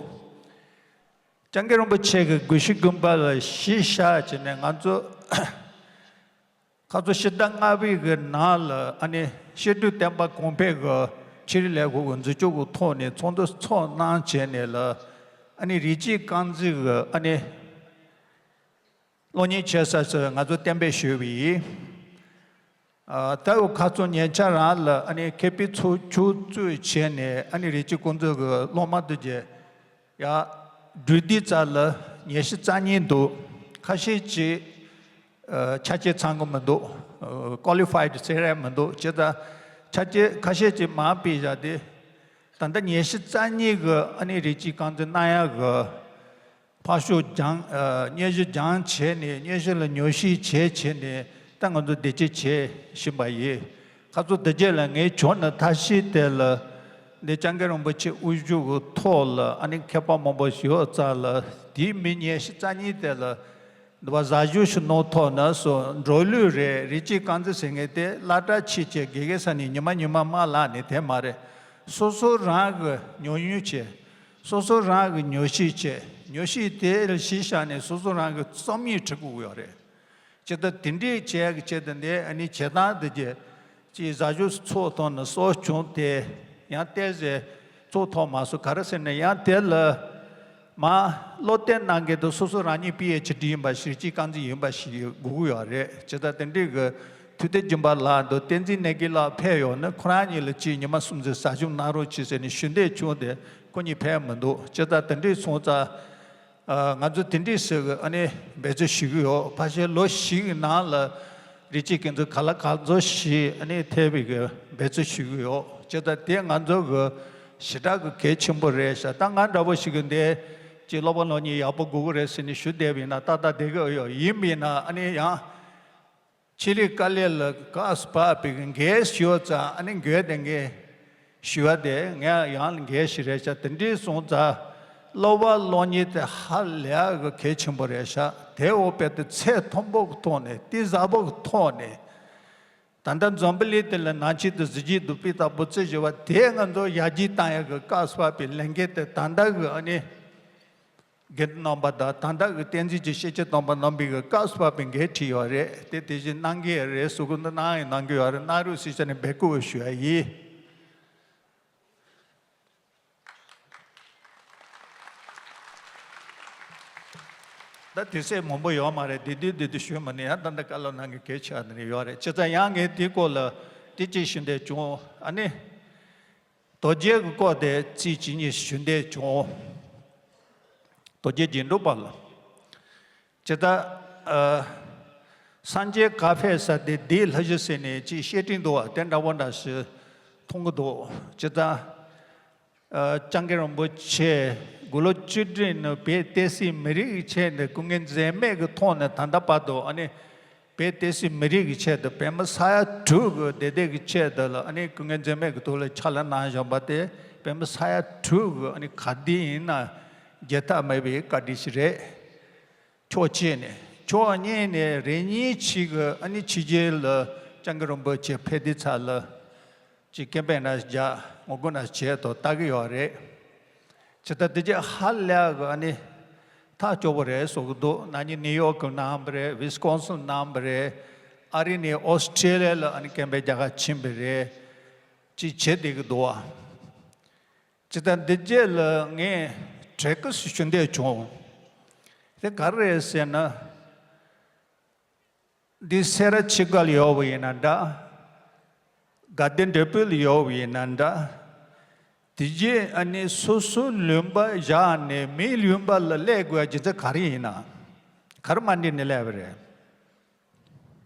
སྐྱབས་མགོན་རིན་པོ་ཆེ་གི་དགོངས་གཞི་དགོངས་པ་ལ་གཞི་བཞག་བྱས་ནས་ང་ཚོ་ཁ་ཚོ་ཕྱི་ཟླ་ལྔ་པའི་གི་ནང་ལ་ཨ་ནི་ཤེས་རིག་བསྟན་པ་གོང་འཕེལ་གི་ཆེད་ལས་ལས་ཁུངས་ཀྱི་འཛུགས་སྐྱོང་གི་ཐོག་ནས་ཚོགས་འདུ་ཚོགས་གནང་བྱས་ནས་ལ་ཨ་ནི་རིགས་གཅིག་རྐང་འཛིན་གི་ཨ་ནི་སློབ་གཉེར་བྱེད་ས་སུ་ང་ཚོ་གཏན་འབེབས་ཞུས་པ་ཡིན། ཨ་ད་འུ་ཁ་ཚོ་ཉེ་ཆར་རང་ལ་ཨ་ནི་མཁས་པའི་ཚོགས་ཆུང་བཙུགས་བྱས་ནས་ཨ་ནི་རིགས་གཅིག་རྐང་འཛིན་གི་སློབ་མ་དེ་གྱད་ཡ་འགྲོ་དུས་ཙ་ལ་ཉི་ཤུ་རྩ་གཉིས་འདུག་ཁ་ཤས་ཅིག་ཨ་ཆ་རྐྱེན་ཚང་གི་མི་འདུག་ཨ་ཀོ་ལི་ཕའི་ཌི་ཟེར་ཡ་མི་འདུག་བྱས་ཙང་ཆ་རྐྱེན་ཁ་ཤས་ཅིག་མར་ཕུད་བཞག་སྟེ་ད་ལྟ་ཉི་ཤུ་རྩ་གཉིས་གི་ཨ་ནི་རིགས་གཅིག་རྐང་འཛིན་གནང་ཡ་གི་ཕར་ཞོག་སྦྱང་ཨ་སྙན་ཞུ་སྦྱང་བྱས་ནས་སྙན་ཞུ་ལ་ཉོག་བཤད་བྱས་བྱས་ནས་ད་ང་ཚོ་བདེ་སྐྱིད་བྱེད་བཞིན་པ་ཡིན། ཁ་ཚོ་དེ་རྗེས་ལ་ངས་བྱུང་ན་ཐབས་ཤེས་དེ་ལ་འདི་སྐྱབས་མགོན་རིན་པོ་ཆེ་དབུ་བཞུགས་ཀྱི་ཐོག་ལ་ཨ་ནི་མཁས་པ་མང་པོ་ཞིག་ཡོད་ཙང་ལ་དེའི་མི་ཉི་ཤུ་རྩ་གཉིས་དེ་ལ་འདི་བ་ཟ་ཞུ་ཞུ་ནོ་ཐོག་ན་སོ་འགྲོ་ལུགས་རེད། རིགས་གཅིག་རྐང་འཛིན་ཟེར་མཁན་དེ་སླ་དྲག་ཆེ་ཆེ་དགེ་རྒན་ས་ནས་ཉི་མ་ཉི་མ་མ་ལག་ནས་དེ་མ་རེད། སོ་སོ་རང་གི་ཉོ་ཉོ་བྱས། སོ་སོ་རང་གི་ཉོ་ཤེས་བྱས། ཉོ་ཤེས་དེ་ལ་གཞི་བཞག་ནས་སོ་སོ་རང་གི་རྩོམ་ཡིག་འབྲི་དགོས་ཀྱི་ཡོད་རེད། ཇི་ལྟར་དེ་འདྲའི་བྱས་ཀྱི་ཆེད་དུ་འདི་ཨ་ནི་བྱེད་སྟངས་འདི་གྱད་ཅིག་ཟ་ཞུ་ཚོགས་ཐོག་ནས་གསོ་བྱུང་སྟེ་ཡང་བལྟས་ཟེར་ཚོགས་ཐོག་མ་སོ་ག་རེ་ཟེར་ནས་ཡང་དེ་ལ་མ་བློ་གཏད་གནང་མཁན་དུ་སོ་སོ་རང་ཉིད་པི་ཨེཆ་ཌི་ཡིན་པ་ཞིག་རིགས་གཅིག་རྐང་འཛིན་ཡིན་པ་ཞིག་དགོས་ཀྱི་ཡོད་རེད། ཇི་ལྟར་དེ་འདྲའི་གི་ཐུབ་བསྟན་སྦྱིན་པ་ལགས་འདུག་བསྟན་འཛིན་ནེ་གི་ལགས་ཕེབས་ཡོང་ན་ཁོ་རང་གཉིས་ལ་གཅིག་ཉི་མ་གསུམ་ཙམ་ཟ་ཞུ་གནང་རོགས་གྱིས་ཟེར་ནས་ཞུ་འདོད་བྱུང་སྟེ་ཁོ་གཉིས་ཕེབས་མི་འདུག་ཇི་ལྟར་དེ་འདྲའི་སོང་ཙང་ཨ་ང་ཚོ་དེ་འདྲའི་ཟེར་གི་ཨ་ནི་འབད་བརྩོན་ཞུ་གི་ཡོད། ཕལ་ཆེར་ལོ་བཞི་གི་ནང་ལ་རིགས་གཅིག་རྐང་འཛིན་ག་ལ་ག་ཚོད་ཞིག་ཨ་ནི་ཐེབས་པའི་གི་འབད་བརྩོན་ཞུ་གི་ཡོད། ཇི་ལྟར་དེ་ང་ཚོ་གི་ཞེ་དྲག་གི་གལ་ཆེན་པོ་རེད་ཤག་ད་ང་འདྲ་པོ་ཞིག་གི་འདི་ཅིག་སློབ་པ་སློབ་གཉེར་ཡག་པོ་དགོས་ཀྱི་རེད་ཟེར་ནས་ཞུ་བསྡད་པ་ཡིན་ན་ཏག་ཏག་བསྡད་ཀྱི་ཡོད། ཡིན་པ་ཡིན་ན་ཨ་ནི་ཡང་ཆེད་ལས་དཀའ་ལས་ལ་དཀའ་སྤར་བའི་འགན་ཞུ་བ་ཙང་ཨ་ནི་འགན་དེ་ངས་ཞུ་བ་དེ་ངས་ཡང་འགན་ཞིག་རེད་ཤག་དེ་འདྲའི་སོང་ཙང་སློབ་པ་སློབ་གཉེར་དེ་ཧ་ལས་གི་གལ་ཆེན་པོ་རེད་ཤག་དེ་འོ་དཔེ་དེ་ཚད་མཐོན་པོ་གི་ཐོག་ནས་གཏིང་ཟབ་པོ་གི་ཐོག་ནས་ད་ལྟ་འཛམ་བུ་གླིང་དེ་ལ་ནང་ཆོས་དང་གཟི་བརྗིད་དང་སྤུས་དག་པོ་བརྩི་བཞིན་པ་དེ་ང་ཚོ་ཡར་རྒྱས་བཏང་ཡག་གི་དཀའ་སྤར་བའི་ལས་འགན་དེ་ད་ལྟ་གི་ཨ་ནི་དགེ་འདུན་རྣམ་པ་དང་ད་ལྟ་གི་བསྟན་འཛིན་གྱི་སྐྱེས་ཆེན་དམ་པ་རྣམ་པའི་གི་བཀའ་སྤར་བའི་འགན་འཁྲི་ཡོད་རེད། དེ་དེ་བཞིན་གནང་གི་རེད་ཟེར་གི་འདུག་གནང་ཡང་གནང་གི་ཡོད་རེད། གནང་རོགས་ཟེར་བྱས་ནས་འབོད་སྐུལ་ཞུ་ཡ་ཡིན། ད་དུས་ཚོད་མང་པོ་ཡོད་མ་རེད། དེ་དུས་དེ་དུས་ཞུས་མ་ནི་ཡང་ད་ལྟ་བཀའ་སློབ་གནང་གི་གལ་ཆེ་བ་ནི་ཡོད་རེད། བྱས་ཙང་ཡང་ངས་དེའི་སྐོར་ལ་དེ་གཅིག་ཞུ་འདོད་བྱུང་། ཨ་ནི། རྡོ་རྗེ་གི་སྐོར་དེ་རྩིས་ཅི་ཉིད་ཞུ་འདོད་བྱུང་། རྡོ་རྗེ་རྗེས་འགྲོ་པ་ལ། ཇི་ལྟར་ཨ་སངས་རྒྱས་ག་ཕེབས་ས་དེ་འདིའི་ལྷ་གཞི་ཟེར་ནས་ཅིག་བཤད་སྲོལ་འདུག་བ། དེ་འདྲ་བོ་འདྲ་ཞིག་མཐོང་གི་འདུག་ཇི་ལྟར་ཨ་སྐྱབས་མགོན་རིན་པོ་ཆེ་དགུང་ལོ་བཅུ་བདུན་ནས་བོད་བསྟན་སྲིད་མི་རིགས་ཀྱི་ཆེད་དུ་སྐུ་ངལ་འཛེམས་མེད་ཀྱི་ཐོག་ནས་ད་ལྟ་བར་དུ་ཨ་ནི། བོད་བསྟན་སྲིད་མི་རིགས་ཀྱི་ཆེད་དུ་བོད་མི་ས་ཡ་དྲུག་གི་བདེ་སྡུག་གི་ཆེད་དུ་ལ་ཨ་ནི་སྐུ་ངལ་འཛེམས་མེད་ཀྱི་ཐོག་ལ་ཕྱག་ལས་གནང་བཞིན་པ་དེ་བོད་མི་ས་ཡ་དྲུག་གི་ཨ་ནི་ག་དུས་ཡིན་ན་བརྗེད་ཐབས་མེད་པའི་བཀའ་དྲིན་ཞིག་རེད། ཕྱོགས་གཅིག་ནས། ཕྱོགས་གཉིས་ནས་རེ་གཉིས་ཅིག་གི་ཨ་ནི་ཕྱི་རྒྱལ་ལ་སྐྱབས་མགོན་རིན་པོ་ཆེ་ཕེབས་དུས་ཙམ་ལ་ཅིག་ཀེམ་པེན་ན་རྒྱག་ངོ་རྒོལ་ན་བྱེད་དོ་ལྟ་གི་ཡོད་རེད། ཇི་ལྟར་དེ་རྗེས་ཧ་ལས་གི་ཨ་ནི་ཐག་སྐྱོ་པོ་རེད་བཟོ་གི་འདུག་ན་ནིང་ནིའུ་ཡོག་གི་གནང་བ་རེད། ཝི་སི་ཀོན་སིན་གནང་བ་རེད། ཨ་རི་ནས་ཨོ་སི་ཀྲེ་ལི་ཡ་ལ་ཨ་ནི་ཀེམ་པེན་རྒྱག་ག་ཕྱིན་པ་རེད། ཅིག་བྱེད་བསྡད་ཀྱི་འདུག་བ། ཇི་ལྟར་འདི་རྗེས་ལ་ངས་གྲོས་ཀ་ཞུ་འདོད་བྱུང་། དེ་ག་རེ་རེད་ཟེར་ན། འདི་སེ་ར་ཕྱི་དགའ་ལ་ཡོད་པ་ཡིན་ན་འདྲ། དགའ་ལྡན་འབྲས་སྤུངས་ལ་ཡོད་པ་ཡིན་ན་འདྲ། དེ་རྗེས་ཨ་ནི་སོ་སོ་ལུང་པ་བཞག་ནས་མི་ལུང་པ་ལ་སླེབས་དགོས་རྒྱུ་མཚན་ག་རེ་ཡིན་ན། ག་རེ་མ་འགྲིག་ནས་སླེབས་པ་རེད།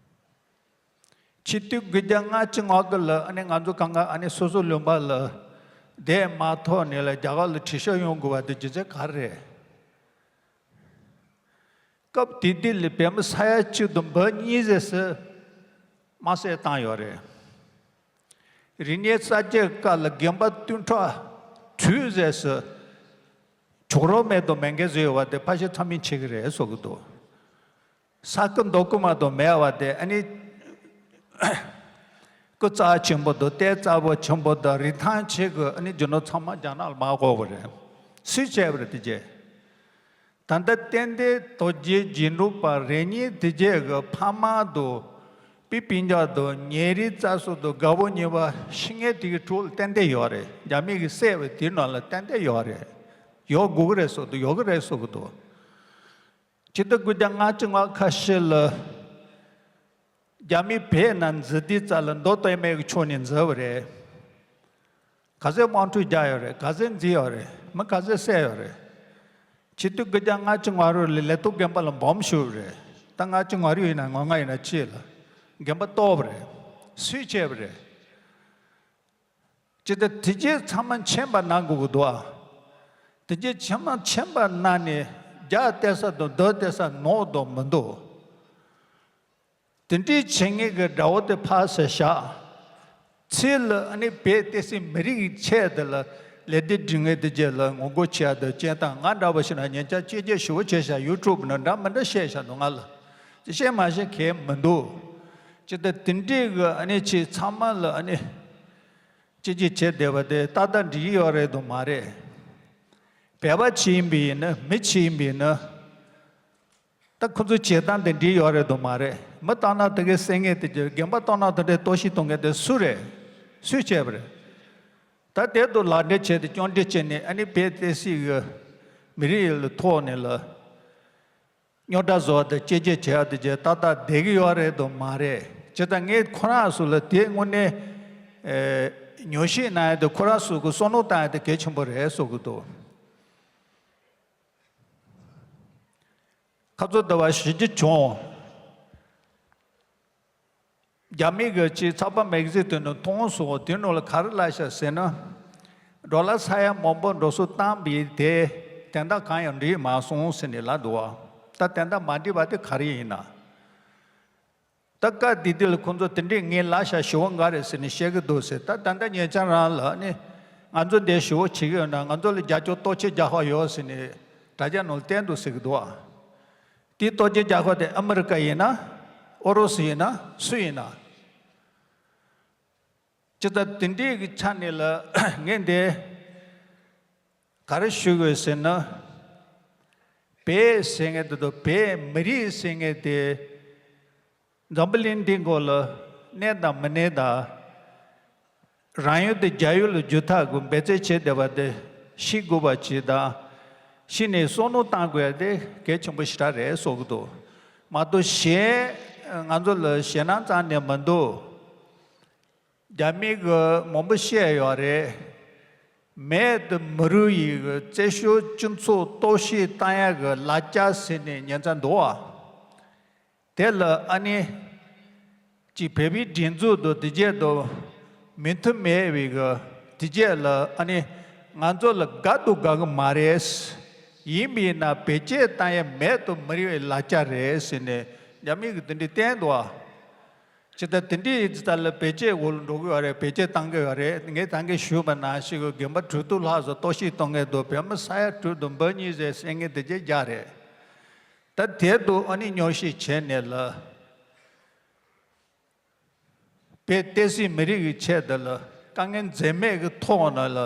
ཆིག་སྟོང་དགུ་བརྒྱ་ལྔ་བཅུ་ང་དགུ་ལ་ཨ་ནི་ང་ཚོ་གང་ག་ཨ་ནི་སོ་སོ་ལུང་པ་ལ་བསྡད་མ་ཐུབ་ནས་ལ་རྒྱ་གར་ལ་བྲོས་བཞག་ཡོང་དགོས་པ་དེ་རྒྱུ་མཚན་ག་རེ་རེད། སྐབས་དེ་དུས་ལ་བོད་མི་ས་ཡ་གཅིག་དང་འབུམ་གཉིས་ཟེར་སུ་དམར་གསོད་བཏང་ཡོད་རེད། རིག་གནས་གསར་བརྗེ་སྐབས་ལ་དགོན་པ་བདུན་ཕྲག་དྲུག་ཟེར་སུ་གྱོག་རོ་མེད་དང་མེད་མཁན་བཟོས་ཡོད་པ་དེ་ཕལ་ཆེར་ཚང་མས་མཁྱེན་གྱི་རེད་བཟོ་གི་འདུག་ས་ཁུ་མདོ་ཁུ་མ་གཏོགས་མེད་པ་དེ་ཨ་ནི། སྐུ་རྩ་ཆེན་པོ་དང་གཏེར་རྩ་བོ་ཆེན་པོ་དང་རིན་ཐང་ཆེ་གི་ཨ་ནི་རྒྱུ་ནོར་ཚང་མ་རྒྱ་ནག་ལ་མར་འགོག་པ་རེད། སུས་བྱས་པ་རེད་དེ་རྗེས། ད་ལྟ་ཏན་ཏན་རྡོ་རྗེ་རྗེས་འགྲོ་པ་རེ་གཉིས་དེ་རྗེས་གི་ཕ་མ་དང་། པི་པིན་ཅག་དང་ཉེ་རིང་རྩ་སོ་དང་དགའ་བོ་ཉེ་བ་ཤི་ངེས་དེ་གི་གྲོགས་ལ་ཏན་ཏན་ཡོད་རེད། རྒྱ་མི་གི་བསད་པའི་དེ་ནང་ལ་ཏན་ཏན་ཡོད་རེད། ཡོད་དགོས་ཀྱི་རེད་བཟོ་འདུག་ཡོད་ཀྱི་རེད་བཟོ་གི་འདུག་ཆིག་སྟོང་དགུ་བརྒྱ་ལྔ་བཅུ་ང་ཁ་ཤས་ལ་རྒྱ་མི་བོད་ནང་འཛུལ་དུས་ཙམ་ལ་མདོ་སྟོད་སྨད་ཀྱི་ཕྱོགས་ནས་འཛུལ་བ་རེད། ག་ཚོད་དམག་འཁྲུག་རྒྱག་ཡོད་རེད། ག་ཚོད་འཛིང་ཡོད་རེད། མི་ག་ཚོད་བསད་ཡོད་རེད། ཆིག་སྟོང་དགུ་བརྒྱ་ལྔ་བཅུ་ང་དྲུག་ལ་ལས་ཐོག་དགོན་པ་ལ་འབོམ་གཞུས་པ་རེད། ད་ལྔ་བཅུ་ང་དྲུག་ཡིན་ན་ང་ལྔ་ཡིན་ན་གཅིག་ལ་དགོན་པ་གཏོར་བ་རེད། སུས་བྱས་པ་རེད། ཅི་སྟེ་དེ་རྗེས་ཚང་མ་མཁྱེན་པ་གནང་དགོས་ཀྱི་འདུག་ཨ། དེ་རྗེས་ཚང་མ་མཁྱེན་པ་གནང་ནས་རྒྱ་སྟེར་ས་དང་རྡོ་སྟེར་ས་ནོར་དང་མི་འདུག་དེ་འདྲའི་བྱེད་མཁན་གྱི་དགྲ་བོ་དེ་ཕར་ཟེར་བཞག་ཚེ་ལ་ཨ་ནི་བོད་བསྟན་སྲིད་མི་རིགས་ཀྱི་ཆེད་དུ་ལ་ལས་དེ་སྒྲིག་ངེས་དེ་རྗེས་ལ་ངོ་རྒོལ་བྱེད་ཡ་དང་སྐྱེན་དང་ང་འདྲ་བ་ཞིག་ན་ཉེ་ཆར་སྐྱེས་རྗེས་ཞུ་བ་བྱས་ཤག་ཡུ་ཊུབ་ན་འདྲ་མི་འདྲ་བཤད་ཤག་འདུག་ང་ལ་ཅི་བཤད་མ་བཤད་གལ་མི་འདུག་ཅི་ལྟར་དེ་འདྲའི་གི་ཨ་ནི་ཆེ་ཚང་མ་ལ་ཨ་ནི། ཅི་ཅི་བྱེད་བསྡད་པ་དེ་ཏག་ཏག་འགྲིག་གི་ཡོད་རེད་དང་མ་རེད། བོད་པ་ཅི་ཡིན་པ་ཡིན་ན་མི་ཅི་ཡིན་པ་ཡིན་ན། ད་ཁོ་ཚོའི་བྱེད་སྟངས་དེ་འགྲིག་ཡོད་རེད་དང་མ་རེད། མི་སྟག་ནག་དེ་གའི་བསད་ངེས་དེ་རྒྱུ་རྒན་པ་སྟག་ནག་དེ་འདྲའི་གཏོར་བཤིག་གཏོང་མཁན་དེ་སུ་རེད། སུས་བྱས་པ་རེད། ད་དེ་དུ་ལག་འབྲེལ་བྱས་ཏེ་སྐྱོན་འདྲི་བྱས་ནས་ཨ་ནི་བོད་བསྟན་སྲིད་གི་མི་རིགས་ལ་ཐོག་ནས་ལ། རྙོག་དྲ་བཟོ་བ་དང་བཅས་བཅས་བྱས་པ་དེ་བྱས་ཏག་ཏག་བསྡད་ཀྱི་ཡོད་རེད་དང་མ་རེད། ཇི་ལྟར་ངས་ཁོ་རང་ཚོ་ལ་དེ་དངོས་གནས་ཨེ་ཉོ་ཤེས་གནང་ཡ་དེ་ཁོ་རང་ཚོ་གི་བསམ་བློ་བཏང་ཡ་དེ་གལ་ཆེན་པོ་རེད་བཟོ་གི་འདུག་ཁ་ཚོ་ཟླ་བ་བཞི་བཅུ་བྱུང་། རྒྱ་མི་གི་ཅིག་ཚགས་པར་མེག་ཟིན་དེ་ནང་མཐོང་སོང་། དེ་ནང་ལ་ག་རེ་ལབ་ཤག་ཟེར་ན། ཌོ་ལར་ས་ཡ་མང་པོ་འགྲོ་སོང་བཏང་བའི་དེ་དོན་དག་གང་ཡང་འགྲིག་མ་སོང་ཟེར་ནས་ལབ་འདུག་བ། ད་དོན་དག་མ་འགྲིག་པ་དེ་ག་རེ་ཡིན་ན། ད་སྐབས་དེ་དུས་ལ་ཁོང་ཚོ་དེ་འདྲས་ངས་ལབ་ཤག་ཞུ་བ་འགའ་རེ་ཟེར་ནས་བཤད་གི་འདུག་ཟེར། ད་ད་ལྟ་ཉེ་ཆར་རང་ལ་ནི་ང་ཚོ་འདིར་ཞུ་བ་བྱེད་ཀྱི་ཡོད་ན་ང་ཚོ་ལ་རྒྱབ་སྐྱོར་སྟོབས་ཆེ་རྒྱག་ཧ་ཡོད་ཟེར་ནས་དྲ་རྒྱ་ནང་ལ་བསྟན་འདུག་ཟེར་གི་འདུག་བ། དེའི་ལྟོ་ཆས་རྒྱག་ཁོ་དེ་ཨ་མི་རི་ཀ་ཡིན་ན། ཨུ་རུ་སུ་ཡིན་ན། སུ་ཡིན་ན། ཇི་ལྟར་དེ་འདྲའི་གི་ཆ་ནས་ལ་ངས་འདི་ག་རེ་ཞུ་དགོས་ཟེར་ན། བོད་ཟེར་མཁན་དེ་དང་བོད་མི་རིགས་ཟེར་མཁན་དེ། འཛམ་བུ་གླིང་འདིའི་མགོ་ལ་གནས་དང་མི་གནས་དང་། རང་ཡུལ་དེ་རྒྱ་ཡུལ་ལ་བསྒྱུར་ཐབས་ཀྱི་འབད་བརྩོན་བྱེད་བསྡད་པ་དེ་ཤེས་དགོས་པ་ཅིག་དང་། ཤེས་ནས་བསམ་བློ་བཏང་དགོས་ཡ་དེ་གལ་ཆེན་པོ་ཞེ་དྲག་རེད་བསམ་གྱི་འདུག་མ་གཏོགས་གཞན་ང་ཚོ་ལ་ཞེད་སྣང་རྩ་ནས་མི་འདུག་རྒྱ་མི་གི་མང་པོ་བཤད་ཡོད་རེད། བོད་དང་མི་རིགས་ཡི་གི་བཙན་བྱོལ་སྤྱི་ཚོགས་གཏོར་བཤིག་བཏང་ཡ་གི་ལག་ཆ་ཟེར་ནས་ཉན་ཚ་འདུག་བ། དེ་ལ་ཨ་ནི། ཅིག་བོད་པའི་སྒྲིག་འཛུགས་དང་དེ་རྗེས་དང་མོས་མཐུན་མེད་པའི་གི་དེ་རྗེས་ལ་ཨ་ནི། ང་ཚོ་ལ་དགའ་དང་དགའ་གི་མ་རེད། ཡིན་པས་ན་བེད་སྤྱོད་བཏང་ཡ་བོད་དང་མི་རིགས་ལ་ལག་ཆ་རེད་ཟེར་ནས་རྒྱ་མི་གི་དེ་འདྲའི་བསྟན་འདུག་བ། ཇི་ལྟར་དེ་འདྲའི་ཡིན་ཙང་ལ་བེད་སྤྱོད་འོག་ལ་འགྲོ་གི་ཡོད་རེད། བེད་སྤྱོད་བཏང་གི་ཡོད་རེད། ངས་ད་གིན་ཞུས་པ་ནང་བཞིན་གི་དགོན་པ་དྲུག་སྟོང་ལྷག་ཙམ་གཏོར་བཤིག་གཏོང་མཁན་དང་བོད་མི་ས་ཡ་དྲུག་དང་འབུམ་གཉིས་ཙམ་བསད་མཁན་དེ་རྗེས་རྒྱག་རེད། ད་དེ་དུ་ཨ་ནི་ཉོར་ཤེས་བྱས་ནས་ལ། བོད་བསྟན་སྲིད་མི་རིགས་ཀྱི་ཆེད་དུ་ལ་དཀའ་ངལ་འཛེམས་མེད་ཀྱི་ཐོག་ནས་ལ་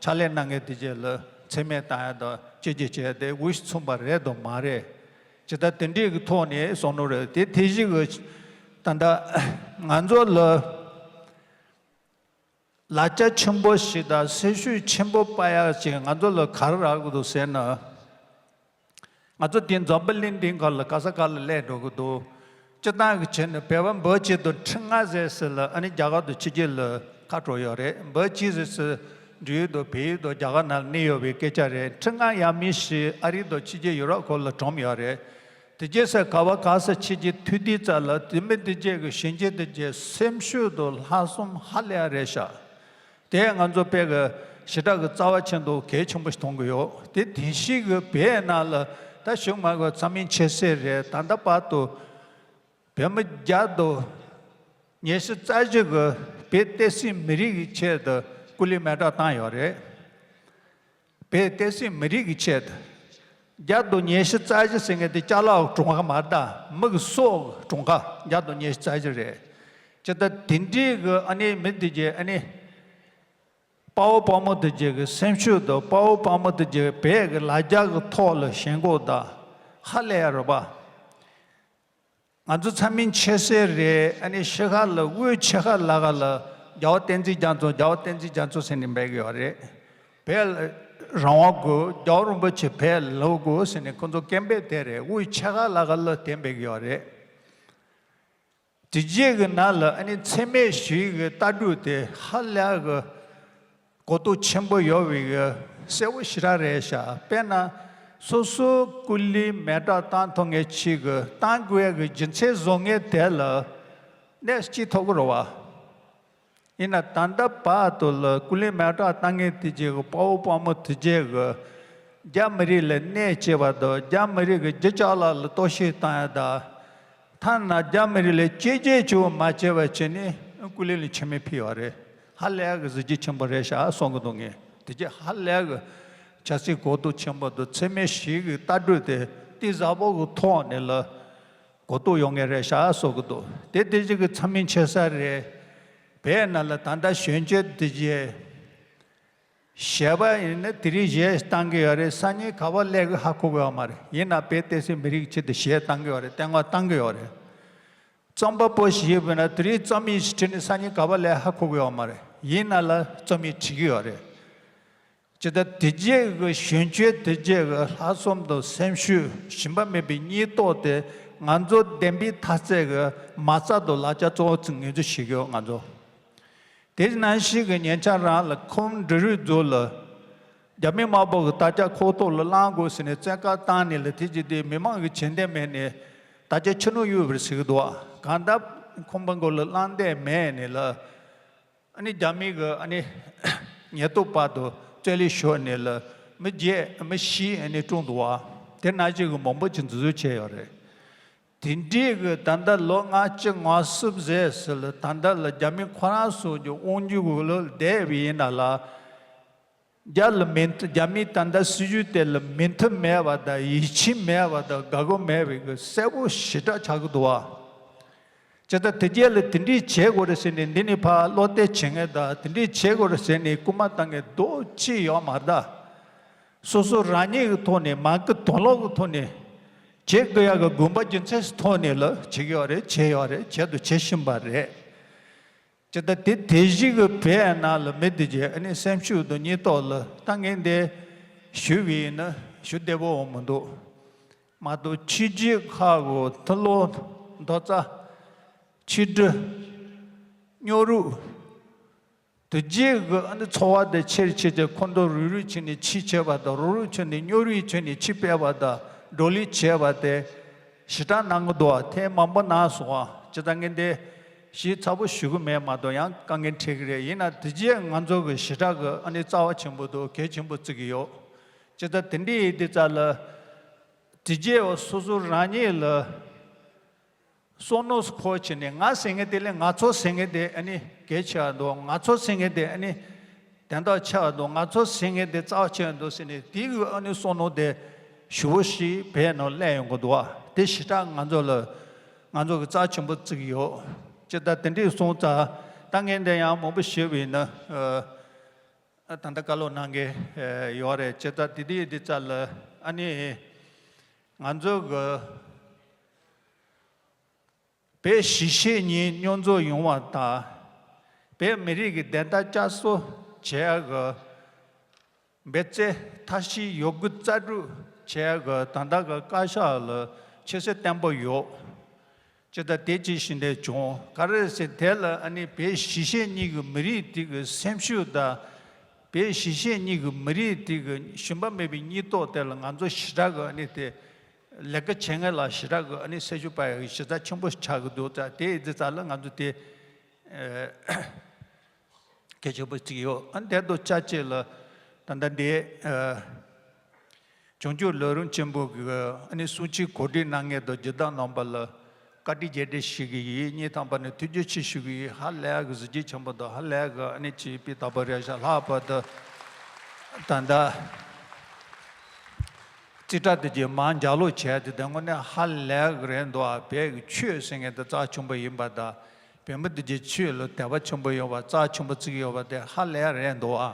ཕྱག་ལས་གནང་མཁན་དེ་རྗེས་ལ་མཚན་སྨད་བཏང་ཡ་དང་ཅི་ཅི་བྱས་ཏེ་འུ་ཤི་མཚུངས་པ་རེད་དང་མ་རེད། ཇི་ལྟར་དེ་འདྲའི་གི་ཐོག་ནས་སོང་ནོ་རེད་དེ་དེ་བཞིན་གི་ད་ལྟ་ང་ཚོ་ལ་ལ་རྒྱ་ཆེན་པོ་ཞིག་དང་སེམས་ཤུགས་ཆེན་པོ་སྤར་ཡ་ཞིག་ང་ཚོ་ལ་ག་རེ་རག་གི་འདུག་ཟེར་ན། ང་ཚོ་འདི་འཛམ་བུ་གླིང་འདིའི་སྒང་ལ་ག་ས་ག་ལ་སླེབས་འགྲོ་གི་འདུག་སྤྱིར་བཏང་གི་བྱས་ན་བོད་པ་འབོད་ཆེད་དུ་ཁྲི་ལྔ་ཟེར་ཟེར་ལ་ཨ་ནི་རྒྱ་གར་དུ་ཕྱི་རྒྱལ་ལ་ཁ་འགྲོ་ཡོད་རེད། འབོད་ཆེ་ཟེར་ཟེར་འབྲེལ་ཡོད་དུ་བལ་ཡུལ་དུ་རྒྱ་གར་ནང་གནས་ཡོད་པའི་སྐད་ཆ་རེད། ཁྲི་ལྔ་ཡང་མི་ཞིག་ཨ་རི་དུ་ཕྱི་རྒྱལ་ཡུ་རོབ་ཁོ་ལ་གྲོངས་ཡོད་རེད། དེ་རྗེས་སུ་ག་བ་ག་ས་ཕྱི་རྒྱལ་ཐུག་དུས་ཙ་ལ་དེ་མི་དེ་རྗེས་ཀྱི་གཞོན་སྐྱེས་དེ་རྗེས་སེམས་ཤུགས་དུ་ལྷག་བསམ་ཧ་ལས་རེད་ཤག་དེ་ང་ཚོ་དཔེ་གི་ཞེ་དྲག་གི་རྩ་བ་ཆེན་པོ་གལ་ཆེན་པོ་ཞིག་མཐོང་གི་ཡོད། དེ་དེ་ཞིག་གི་བོད་ནང་ལ་ད་གཞུག་མ་གི་ཚ་མིན་ཆེ་སེ་རེད། ད་ལྟ་བར་དུ་བོད་མི་བརྒྱ་དུ་ཉི་ཤུ་རྩ་བཞི་གི་བོད་བསྟན་སྲིད་མི་རིགས་ཀྱི་ཆེད་དུ་སྐུ་ལུས་མེ་སྲེག་བཏང་ཡོད་རེད། བོད་བསྟན་སྲིད་མི་རིགས་ཀྱི་ཆེད་དུ། བརྒྱ་དང་ཉི་ཤུ་རྩ་བཞི་ཟེར་མཁན་དེ་ཅ་ལག་གྲངས་ཀ་མ་རེད་ད། མི་གི་སྲོག་གི་གྲངས་ཀ་བརྒྱ་དང་ཉི་ཤུ་རྩ་བཞི་རེད། ཅི་ལྟར་དེ་འདྲའི་གི་ཨ་ནི་མི་དེ་རྗེས་ཨ་ནི། དཔའ་བོ་དཔའ་མོ་དེ་རྗེས་ཀྱི་སེམས་ཤུགས་དང་དཔའ་བོ་དཔའ་མོ་དེ་རྗེས་བོད་ཀྱི་ལ་རྒྱ་གི་ཐོག་ལ་ཞེན་ཁོག་དང་ཧ་ལས་ཡ་རེད་པ། ང་ཚོ་ཚ་མིན་ཆེ་སེ་རེད། ཨ་ནི་ཤི་ཁ་ལ་དབུས་ཆེ་ཁ་ལ་ཁ་ལ་རྒྱལ་བ་བསྟན་འཛིན་རྒྱ་མཚོ་རྒྱལ་བ་བསྟན་འཛིན་རྒྱ་མཚོ་ཟེར་ནས་འབད་གི་ཡོད་རེད། བོད་ལ་རང་དབང་དགོས། རྒྱལ་བ་རིན་པོ་ཆེ་བོད་ལ་ལོག་དགོས་ཟེར་ནས་ཁོ་ཚོ་སྐད་འབོད་དེ་རེད། དབུས་ཆེ་ཁ་ལ་ཁ་ལ་དེ་འབད་གི་ཡོད་རེད། དེ་རྗེས་ཀྱི་ནང་ལ་ཨ་ནི་འཚེ་མེད་ཞིག་གི་ལྟ་གྲུབ་དེ་ཧ་ལས་གི་གོ་རྟོགས་ཆེན་པོ་ཡོད་པའི་གི་གསལ་བོ་ཞེ་དྲག་རེད་ཤག་དཔེར་ན་སོ་སོའི་སྐུ་ལུས་མེ་སྲེག་བཏང་ཐུབ་མཁན་ཞིག་གི་བཏང་དགོས་ཡ་གི་རྒྱུ་མཚན་བཟོ་མཁན་དེ་ལ་གནས་སྐྱིད་ཐོབ་གི་རེད་བ། ཡིན་ན་ད་ལྟ་བར་དུ་ལ་སྐུ་ལུས་མེ་སྲེག་བཏང་མཁན་དེ་རྗེས་གི་དཔའ་བོ་དཔའ་མོ་དེ་རྗེས་གི་རྒྱ་མི་རིགས་ལ་གནོད་བྱེད་པ་དང་རྒྱ་མི་རིགས་ཀྱི་རྒྱུ་ཅ་ལག་ལ་གཏོར་བཤིག་བཏང་ཡ་དང་། ཐ་ན་རྒྱ་མི་རིགས་ལ་གཅེས་སྤྲས་བྱེད་པ་མ་བྱས་པ་བྱས་ནས་སྐུ་ལུས་ལ་འཆི་མེད་ཕུལ་བ་རེད། ཧ་ལས་གི་གཟི་བརྗིད་ཆེན་པོ་རེད་ཤག་གསུང་གི་འདུག་ངས་དེ་རྗེས་ཧ་ལས་གི་ཆབ་སྲིད་གོ་རྟོགས་ཆེན་པོ་དང་འཚེ་མེད་ཞིག་གི་ལྟ་གྲུབ་དེ་གཏིང་ཟབ་པོ་གི་ཐོག་ནས་ལ་གོ་རྟོགས་ཡོང་མཁན་རེད་ཤག་གསུང་གི་འདུག་དེ་དེ་རྗེས་གི་ཚ་མིན་ཆེ་ས་རེད། བོད་ནང་ལ་ད་ལྟ་གཞོན་སྐྱེས་དེ་རྗེས། གཞས་པ་ཡིན་ན་དེ་རིང་གཞས་བཏང་གི་ཡོད་རེད། སང་ཉིན་ག་པར་སླེབས་གི་ཧ་གོ་གི་ཡོད་མ་རེད། ཡིན་ན་བོད་བསྟན་སྲིད་མི་རིགས་ཆེད་དུ་གཞས་བཏང་གི་ཡོད་རེད། བསྟན་པ་བཏང་གི་ཡོད་རེད། རྩོམ་པ་པོ་ཞིག་ཡིན་པ་ན་དེ་རིང་རྩོམ་ཡིག་ཞིག་བྲིས་ནས་སང་ཉིན་ག་པར་སླེབས་ཧ་གོ་གི་ཡོད་མ་རེད། ཡིན་ན་ལ་རྩོམ་ཡིག་བྲིས་གི་ཡོད་རེད། ཇི་ལྟར་དེ་རྗེས་ཀྱི་གཞོན་སྐྱེས་དེ་རྗེས་ཀྱི་ལྷག་བསམ་དང་སེམས་ཤུགས་ཞུམ་པ་མེད་པའི་སྙིང་སྟོབས་དེ་ང་ཚོ་བདེན་པའི་མཐའ་ཚད་ཀྱི་མ་རྩ་དང་ལག་ཆ་གཙོ་བོ་ཚོས་ངོས་འཛིན་བྱེད་ཀྱི་ཡོད་ང་ཚོ། དེ་ནང་བཞིན་གྱི་ཉེ་ཆར་རང་ལ་ཁོང་འབྲི་རུའི་མཛོད་ལ་རྒྱ་མི་དམར་པོ་གི་དར་ཆ་ཁོག་ཐོག་ལ་བསླང་དགོས་ཟེར་ནས་བཙན་བཀའ་བཏང་ནས་ལ་དེ་ཅི་སྟེ་མི་མང་གི་བྱེད་འདོད་མེད་ནས་དར་ཆ་ཕྱི་ནང་གཡུག་པར་ཟེར་གི་འདུག་གང་ལྟར་ཁོང་པ་མགོ་ལ་བསླང་འདོད་མེད་ནས་ལ་ཨ་ནི་རྒྱ་མི་གི་ཨ་ནི་ཉེན་རྟོག་པ་དང་རྩོད་ལས་ཤོར་ནས་ལ་མི་བརྒྱད་མི་བཞི་ཨ་ནི་བཀྲོངས་འདུག་བ། དེ་ནང་བཞིན་གྱི་མང་པོ་ཅིག་འཛིན་བཟུང་བྱས་ཡོད་རེད། དེ་འདྲའི་གི་ད་ལྟ་ལོ་ལྔ་བཅུ་ང་གསུམ་ཟེར་ཟེར་ལ་ད་ལྟ་ལ་རྒྱ་མི་ཁོ་རང་ཚོ་གི་དབང་སྒྱུར་གི་ལོ་བསྡད་པ་ཡིན་ན་ལ། རྒྱ་ལ་མི་མཐུན་རྒྱ་མི་ད་ལྟ་སྲིད་ཇུས་དེ་ལ་མི་མཐུན་མེད་པ་དང་ཡིད་ཆེས་མེད་པ་དང་དགའ་པོ་མེད་པའི་གི་གསལ་པོ་ཞེ་དྲག་ཆགས་ཀྱི་འདུག་བ། ཇི་ལྟར་དེ་རྗེས་ལ་དེ་འདྲའི་བྱེད་དགོས་རེད་ཟེར་ནས་འདི་ནས་ཕར་བློ་གཏད་བྱེད་མཁན་དང་དེ་འདྲའི་བྱེད་དགོས་རེད་ཟེར་ནས་སྐུལ་མ་བཏང་མཁན་རྡོག་གཅིག་ཡོད་མ་རེད་ད། སོ་སོ་རང་ཉིད་ཀྱི་ཐོག་ནས་མ་གི་དོན་ལོག་གི་ཐོག་ནས་བྱེད་དགོས་ཡག་གི་དགོངས་པ་རྒྱུ་མཚན་ཐོག་ནས་ལ་བྱེད་ཀྱི་ཡོད་རེད། བྱས་ཡོད་རེད། བྱེད་དུ་བྱེད་བཞིན་པ་རེད། ཇི་ལྟར་དེ་དེ་བཞིན་གྱི་བོད་ནང་ལ་མི་དེ་རྗེས་ཨ་ནི་སེམས་ཤུགས་དང་སྙིང་སྟོབས་ལ་ད་ངས་འདི་ཞུས་པ་ཡིན་ན་ཞུ་བདེ་པོ་འོང་མི་འདུག་མ་གཏོགས་ཕྱི་རྒྱལ་ཁག་གི་མཐོ་སློབ་མདོ་རྩ་ཕྱི་དྲིལ་སྨྱོ་རུས་དེ་རྗེས་ཀྱི་ཨ་ནི་འཚོ་བ་དེ་ཆེར་ཆེར་ཆེར་ཁོ་ཚོ་རུས་རུས་ཕྱིན་ནས་ཕྱི་བྱས་པ་དང་རུས་རུས་ཕྱིན་ནས་སྨྱོ་རུས་ཕྱིན་ནས་ཕྱི་སྤེལ་བ་དང་བགྲོ་གླེང་བྱས་པ་དེ། ཞེ་དྲག་གནང་གི་འདུག་ཐེངས་མང་པོ་གནང་སོང་བ། ཇི་ལྟར་ངས་འདི་ཞིབ་ཚགས་པོ་ཞུ་གི་མེད་མ་གཏོགས་ཡང་དཀའ་ངལ་འཕྲད་ཀྱི་རེད། ཡིན་ན་དེ་རྗེས་ང་ཚོ་གི་ཞེ་དྲག་གི་ཨ་ནི་རྩ་བ་ཆེན་པོ་འདུག་གལ་ཆེན་པོ་བརྩི་གི་ཡོད། ཇི་ལྟར་དེ་འདྲའི་ཡིན་དུས་ཙ་ལ་དེ་རྗེས་སོ་སོ་རང་ཉིད་ལ་བསམ་མནོ་འཁོར་བྱས་ནས་ང་ཟེར་མཁན་དེ་ལས་ང་ཚོ་ཟེར་མཁན་དེ་ཨ་ནི་གལ་ཆེ་བ་འདུག་ང་ཚོ་ཟེར་མཁན་དེ་ཨ་ནི་དོན་དག་ཆེ་བ་འདུག་ང་ཚོ་ཟེར་མཁན་དེ་རྩ་བ་ཆེ་བ་འདུག་ཟེར་ནས་དེ་གི་ཨ་ནི་བསམ་མནོ་དེ། ཞེ་པོ་ཞིག་བོད་ནང་སླེབས་ཡོང་གི་འདུག་བ། དེ་ཞེ་དྲག་ང་ཚོ་ལ་ང་ཚོ་གི་རྩ་ཆེན་པོ་བརྩི་གི་ཡོད། ཅི་ལྟར་དེ་འདྲས་སོང་ཙང་ད་ངས་འདི་ཡང་མང་པོ་ཞུས་པ་ཡིན་ན། ཨ། ད་ལྟ་བཀའ་སློབ་གནང་མཁན་ཡོད་རེད། ཅི་ལྟར་དེ་དུས་དེ་ཙམ་ལ་ཨ་ནི་ང་ཚོ་གི་བོད་གཞིས་བྱེས་གཉིས་མཉམ་འཛོམས་ཡོང་བ་དང་། བོད་མི་རིགས་ཀྱི་བདེན་མཐའ་བསྐྱར་གསོ་བྱེད་ཡག་གི་འབད་རྩོལ་མཐའ་གཅིག་ཡོད་རྒུ་རྩལ་སྤྲུགས་བྱེད་ཡག་གི་ད་ལྟ་གི་བཀའ་ཤག་ལ་ཆེ་བསྟོད་བརྟན་པོ་ཡོད། ཅི་ལྟར་དེ་ཅི་བཞིན་དེ་བྱུང་ག་རེ་ཟེར་དེ་ལ་ཨ་ནི་བོད་གཞིས་བྱེས་གཉིས་ཀྱི་མི་རིགས་དེ་གི་སེམས་ཤུགས་དང་། བོད་གཞིས་བྱེས་གཉིས་ཀྱི་མི་རིགས་དེ་གི་ཞུམ་པ་མེད་པའི་སྙིང་སྟོབས་དེ་ལ་ང་ཚོ་ཞེ་དྲག་གི་ཨ་ནི་དེ་ལས་ཀ་བྱེད་མཁན་ལ་ཞེ་དྲག་གི་ཨ་ནི་སེམས་ཤུགས་སྤར་ཡག་གི་གཞི་རྩ་ཆེན་པོ་ཆགས་ཀྱི་འདུག་ཙང་དེ་ཡི་ཙི་ཙ་ལ་ང་ཚོ་དེ་གལ་ཆེན་པོ་བརྩི་གི་ཡོད། ཨ་ནི་དེ་དང་ཆབས་ཅིག་ལ་ད་ལྟ་འདི་བྱང་ཆུབ་ལམ་རིམ་ཆེན་པོ་གི་ཨ་ནི་གསུང་ཆོས་གོ་སྒྲིག་གནང་མཁན་དང་སྦྱིན་བདག་རྣམ་པ་ལ་བཀའ་དྲིན་རྗེས་དྲན་ཞུ་གི་ཡིན། སྙིང་ཐག་པ་ནས་ཐུགས་རྗེ་ཆེ་ཞུ་གི་ཡིན། ཧ་ལས་ཡག་གི་གཟི་བརྗིད་ཆེན་པོ་དང་ཧ་ལས་ཡག་གི་ཨ་ནི་ཅིག་དཔེ་ལྟ་བུ་རེད་ཤག་ལྷག་པར་དུ་ད་ལྟ་རྩིས་ཁྲ་དེ་གྱི་མང་ལྗགས་ཀློག་བྱས་ཏེ་དེ་དངོས་གནས་ཧ་ལས་ཡག་གི་རེད་འདུག་ཨ། བོད་ཀྱི་ཆོས་ཟེར་མཁན་དེ་རྩ་ཆེན་པོ་ཡིན་པ་དང་། བོད་མི་དེ་གྱི་ཆོས་ལ་དད་པ་ཆེན་པོ་ཡོད་པ་རྩ་ཆེན་པོ་བརྩི་གི་ཡོད་པ་དེ་ཧ་ལས་ཡག་རེད་འདུག་ཨ།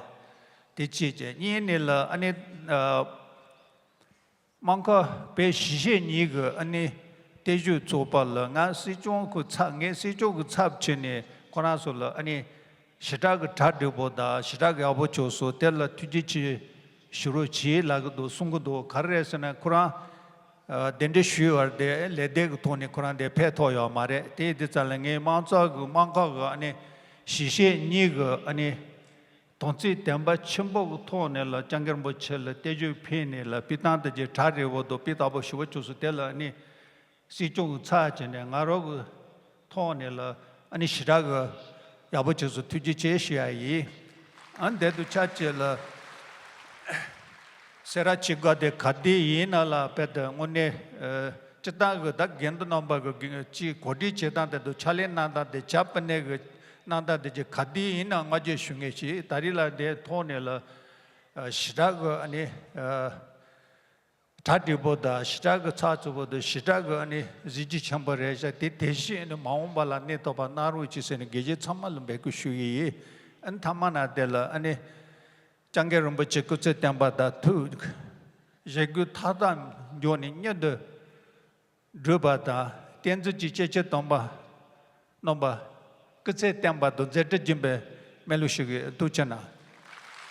དེ་གཅིག་བྱས། གཉིས་ནི་ལ་ཨ་ནི་ཨ། དམངས་ཁག་བོད་གཞིས་བྱེས་གཉིས་ཀྱི་ཨ་ནི་བརྟན་བཞུགས་ཚོགས་པ་ལ་ང་སྲིད་སྐྱོང་གི་ཚབ། ངས་སྲིད་སྐྱོང་གི་ཚབ་བྱས་ནས་ཁོ་རང་ཚོ་ལ་ཨ་ནི་ཞེ་དྲག་གི་གྲ་སྒྲིག་པོ་དང་ཞེ་དྲག་གི་ཡག་པོ་བྱུང་སོང་། དེ་ལ་ཐུགས་རྗེ་ཆེ་ཞུ་རོགས་གྱིས་ལབ་ཀྱི་འདུག་གསུང་གི་འདུག་ག་རེ་རེད་ཟེར་ན་ཁོ་རང་ཨ་གདན་འདྲེན་ཞུས་པ་དེ་ལས་འདས་ཀྱི་ཐོག་ནས་ཁོ་རང་དེ་ཕེབས་ཐུབ་ཡོད་མ་རེད། དེ་ཡིན་དུས་ཙམ་ལ་ངས་དམངས་གཙོ་གི་དམངས་ཁག་གི་ཨ་ནི་གཞིས་བྱེས་གཉིས་ཀྱི་ཨ་ནི་དམ་ཚིག་བདེན་པ་ཆེན་པོ་གི་ཐོག་ནས་ལ་སྐྱབས་མགོན་རིན་པོ་ཆེ་ལ་བརྟན་བཞུགས་ཕུལ་ནས་ལ་དཔེ་སྟངས་དེ་གྱི་གྲ་སྒྲིག་པོ་དང་དཔེ་ལྟ་བུ་ཞེ་པོ་བྱུང་སོང་། དེ་ལ་ཨ་ནི་སྲིད་སྐྱོང་གི་ཚབ་བྱས་ནས་ང་རང་གི་ཐོག་ནས་ལ་ཨ་ནི་ཞེ་དྲག་གི་ཡག་པོ་བྱུང་སོང་། ཐུགས་རྗེ་ཆེ་ཞུ་ཡ་ཡིན། ཨ་ནི་དེ་དང་ཆབས་ཅིག་ལ་སེ་ར་བྱེས་འགོ་དེ་ག་དུས་ཡིན་ན་ལ་དཔེ་དེ་དངོས་གནས་ཨ་སྤྱིར་བཏང་གི་ད་དགེ་འདུན་རྣམ་པ་གི་ཅིག་གོ་སྒྲིག་བྱེད་སྟངས་དེ་དང་ཕྱག་ལས་གནང་སྟངས་དེ་བྱ་སྤུ་ནས་གི་གནང་སྟངས་དེ་ཅིག་ག་དུས་ཡིན་ན་བསྔགས་བརྗོད་ཞུ་མཁན་ཞིག་ད་རེས་ལ་དེ་ཐོག་ནས་ལ་ཨ་ཞེ་དྲག་གི་ཨ་ནི་ཨ་གྲ་སྒྲིག་པོ་དང་ཞེ་དྲག་གི་ཚགས་ཚུད་པོ་དང་ཞེ་དྲག་གི་ཨ་ནི་གཟི་བརྗིད་ཆེན་པོ་རེད་ཤག་དེ་དེ་བཞིན་ཨ་ནི་མ་འོངས་པ་ལ་གནས་ཐུབ་པ་གནང་རོགས་གྱིས་ཟེར་ནས་དགེ་བཤེས་ཚང་མ་ལ་འབོད་སྐུལ་ཞུ་གི་ཡིན། ཨ་ནི་མཐའ་མ་ན་དེ་ལ་ཨ་ནི་སྐྱབས་མགོན་རིན་པོ་ཆེ་སྐུ་ཚེ་བརྟན་པ་དང་ཐུགས་བཞེད་དགུ་མཐའ་དག་མགྱོགས་ནས་མྱུར་དུ་འགྲུབ་པ་དང་། བསྟན་འཛིན་གྱི་སྐྱེས་ཆེན་དམ་པ་རྣམ་པ་སྐུ་ཚེ་བརྟན་པ་དང་མཛད་འཕྲིན་རྒྱས་པའི་སྨོན་ལམ་ཞུ་གི། ཐུགས་རྗེ་གནང་།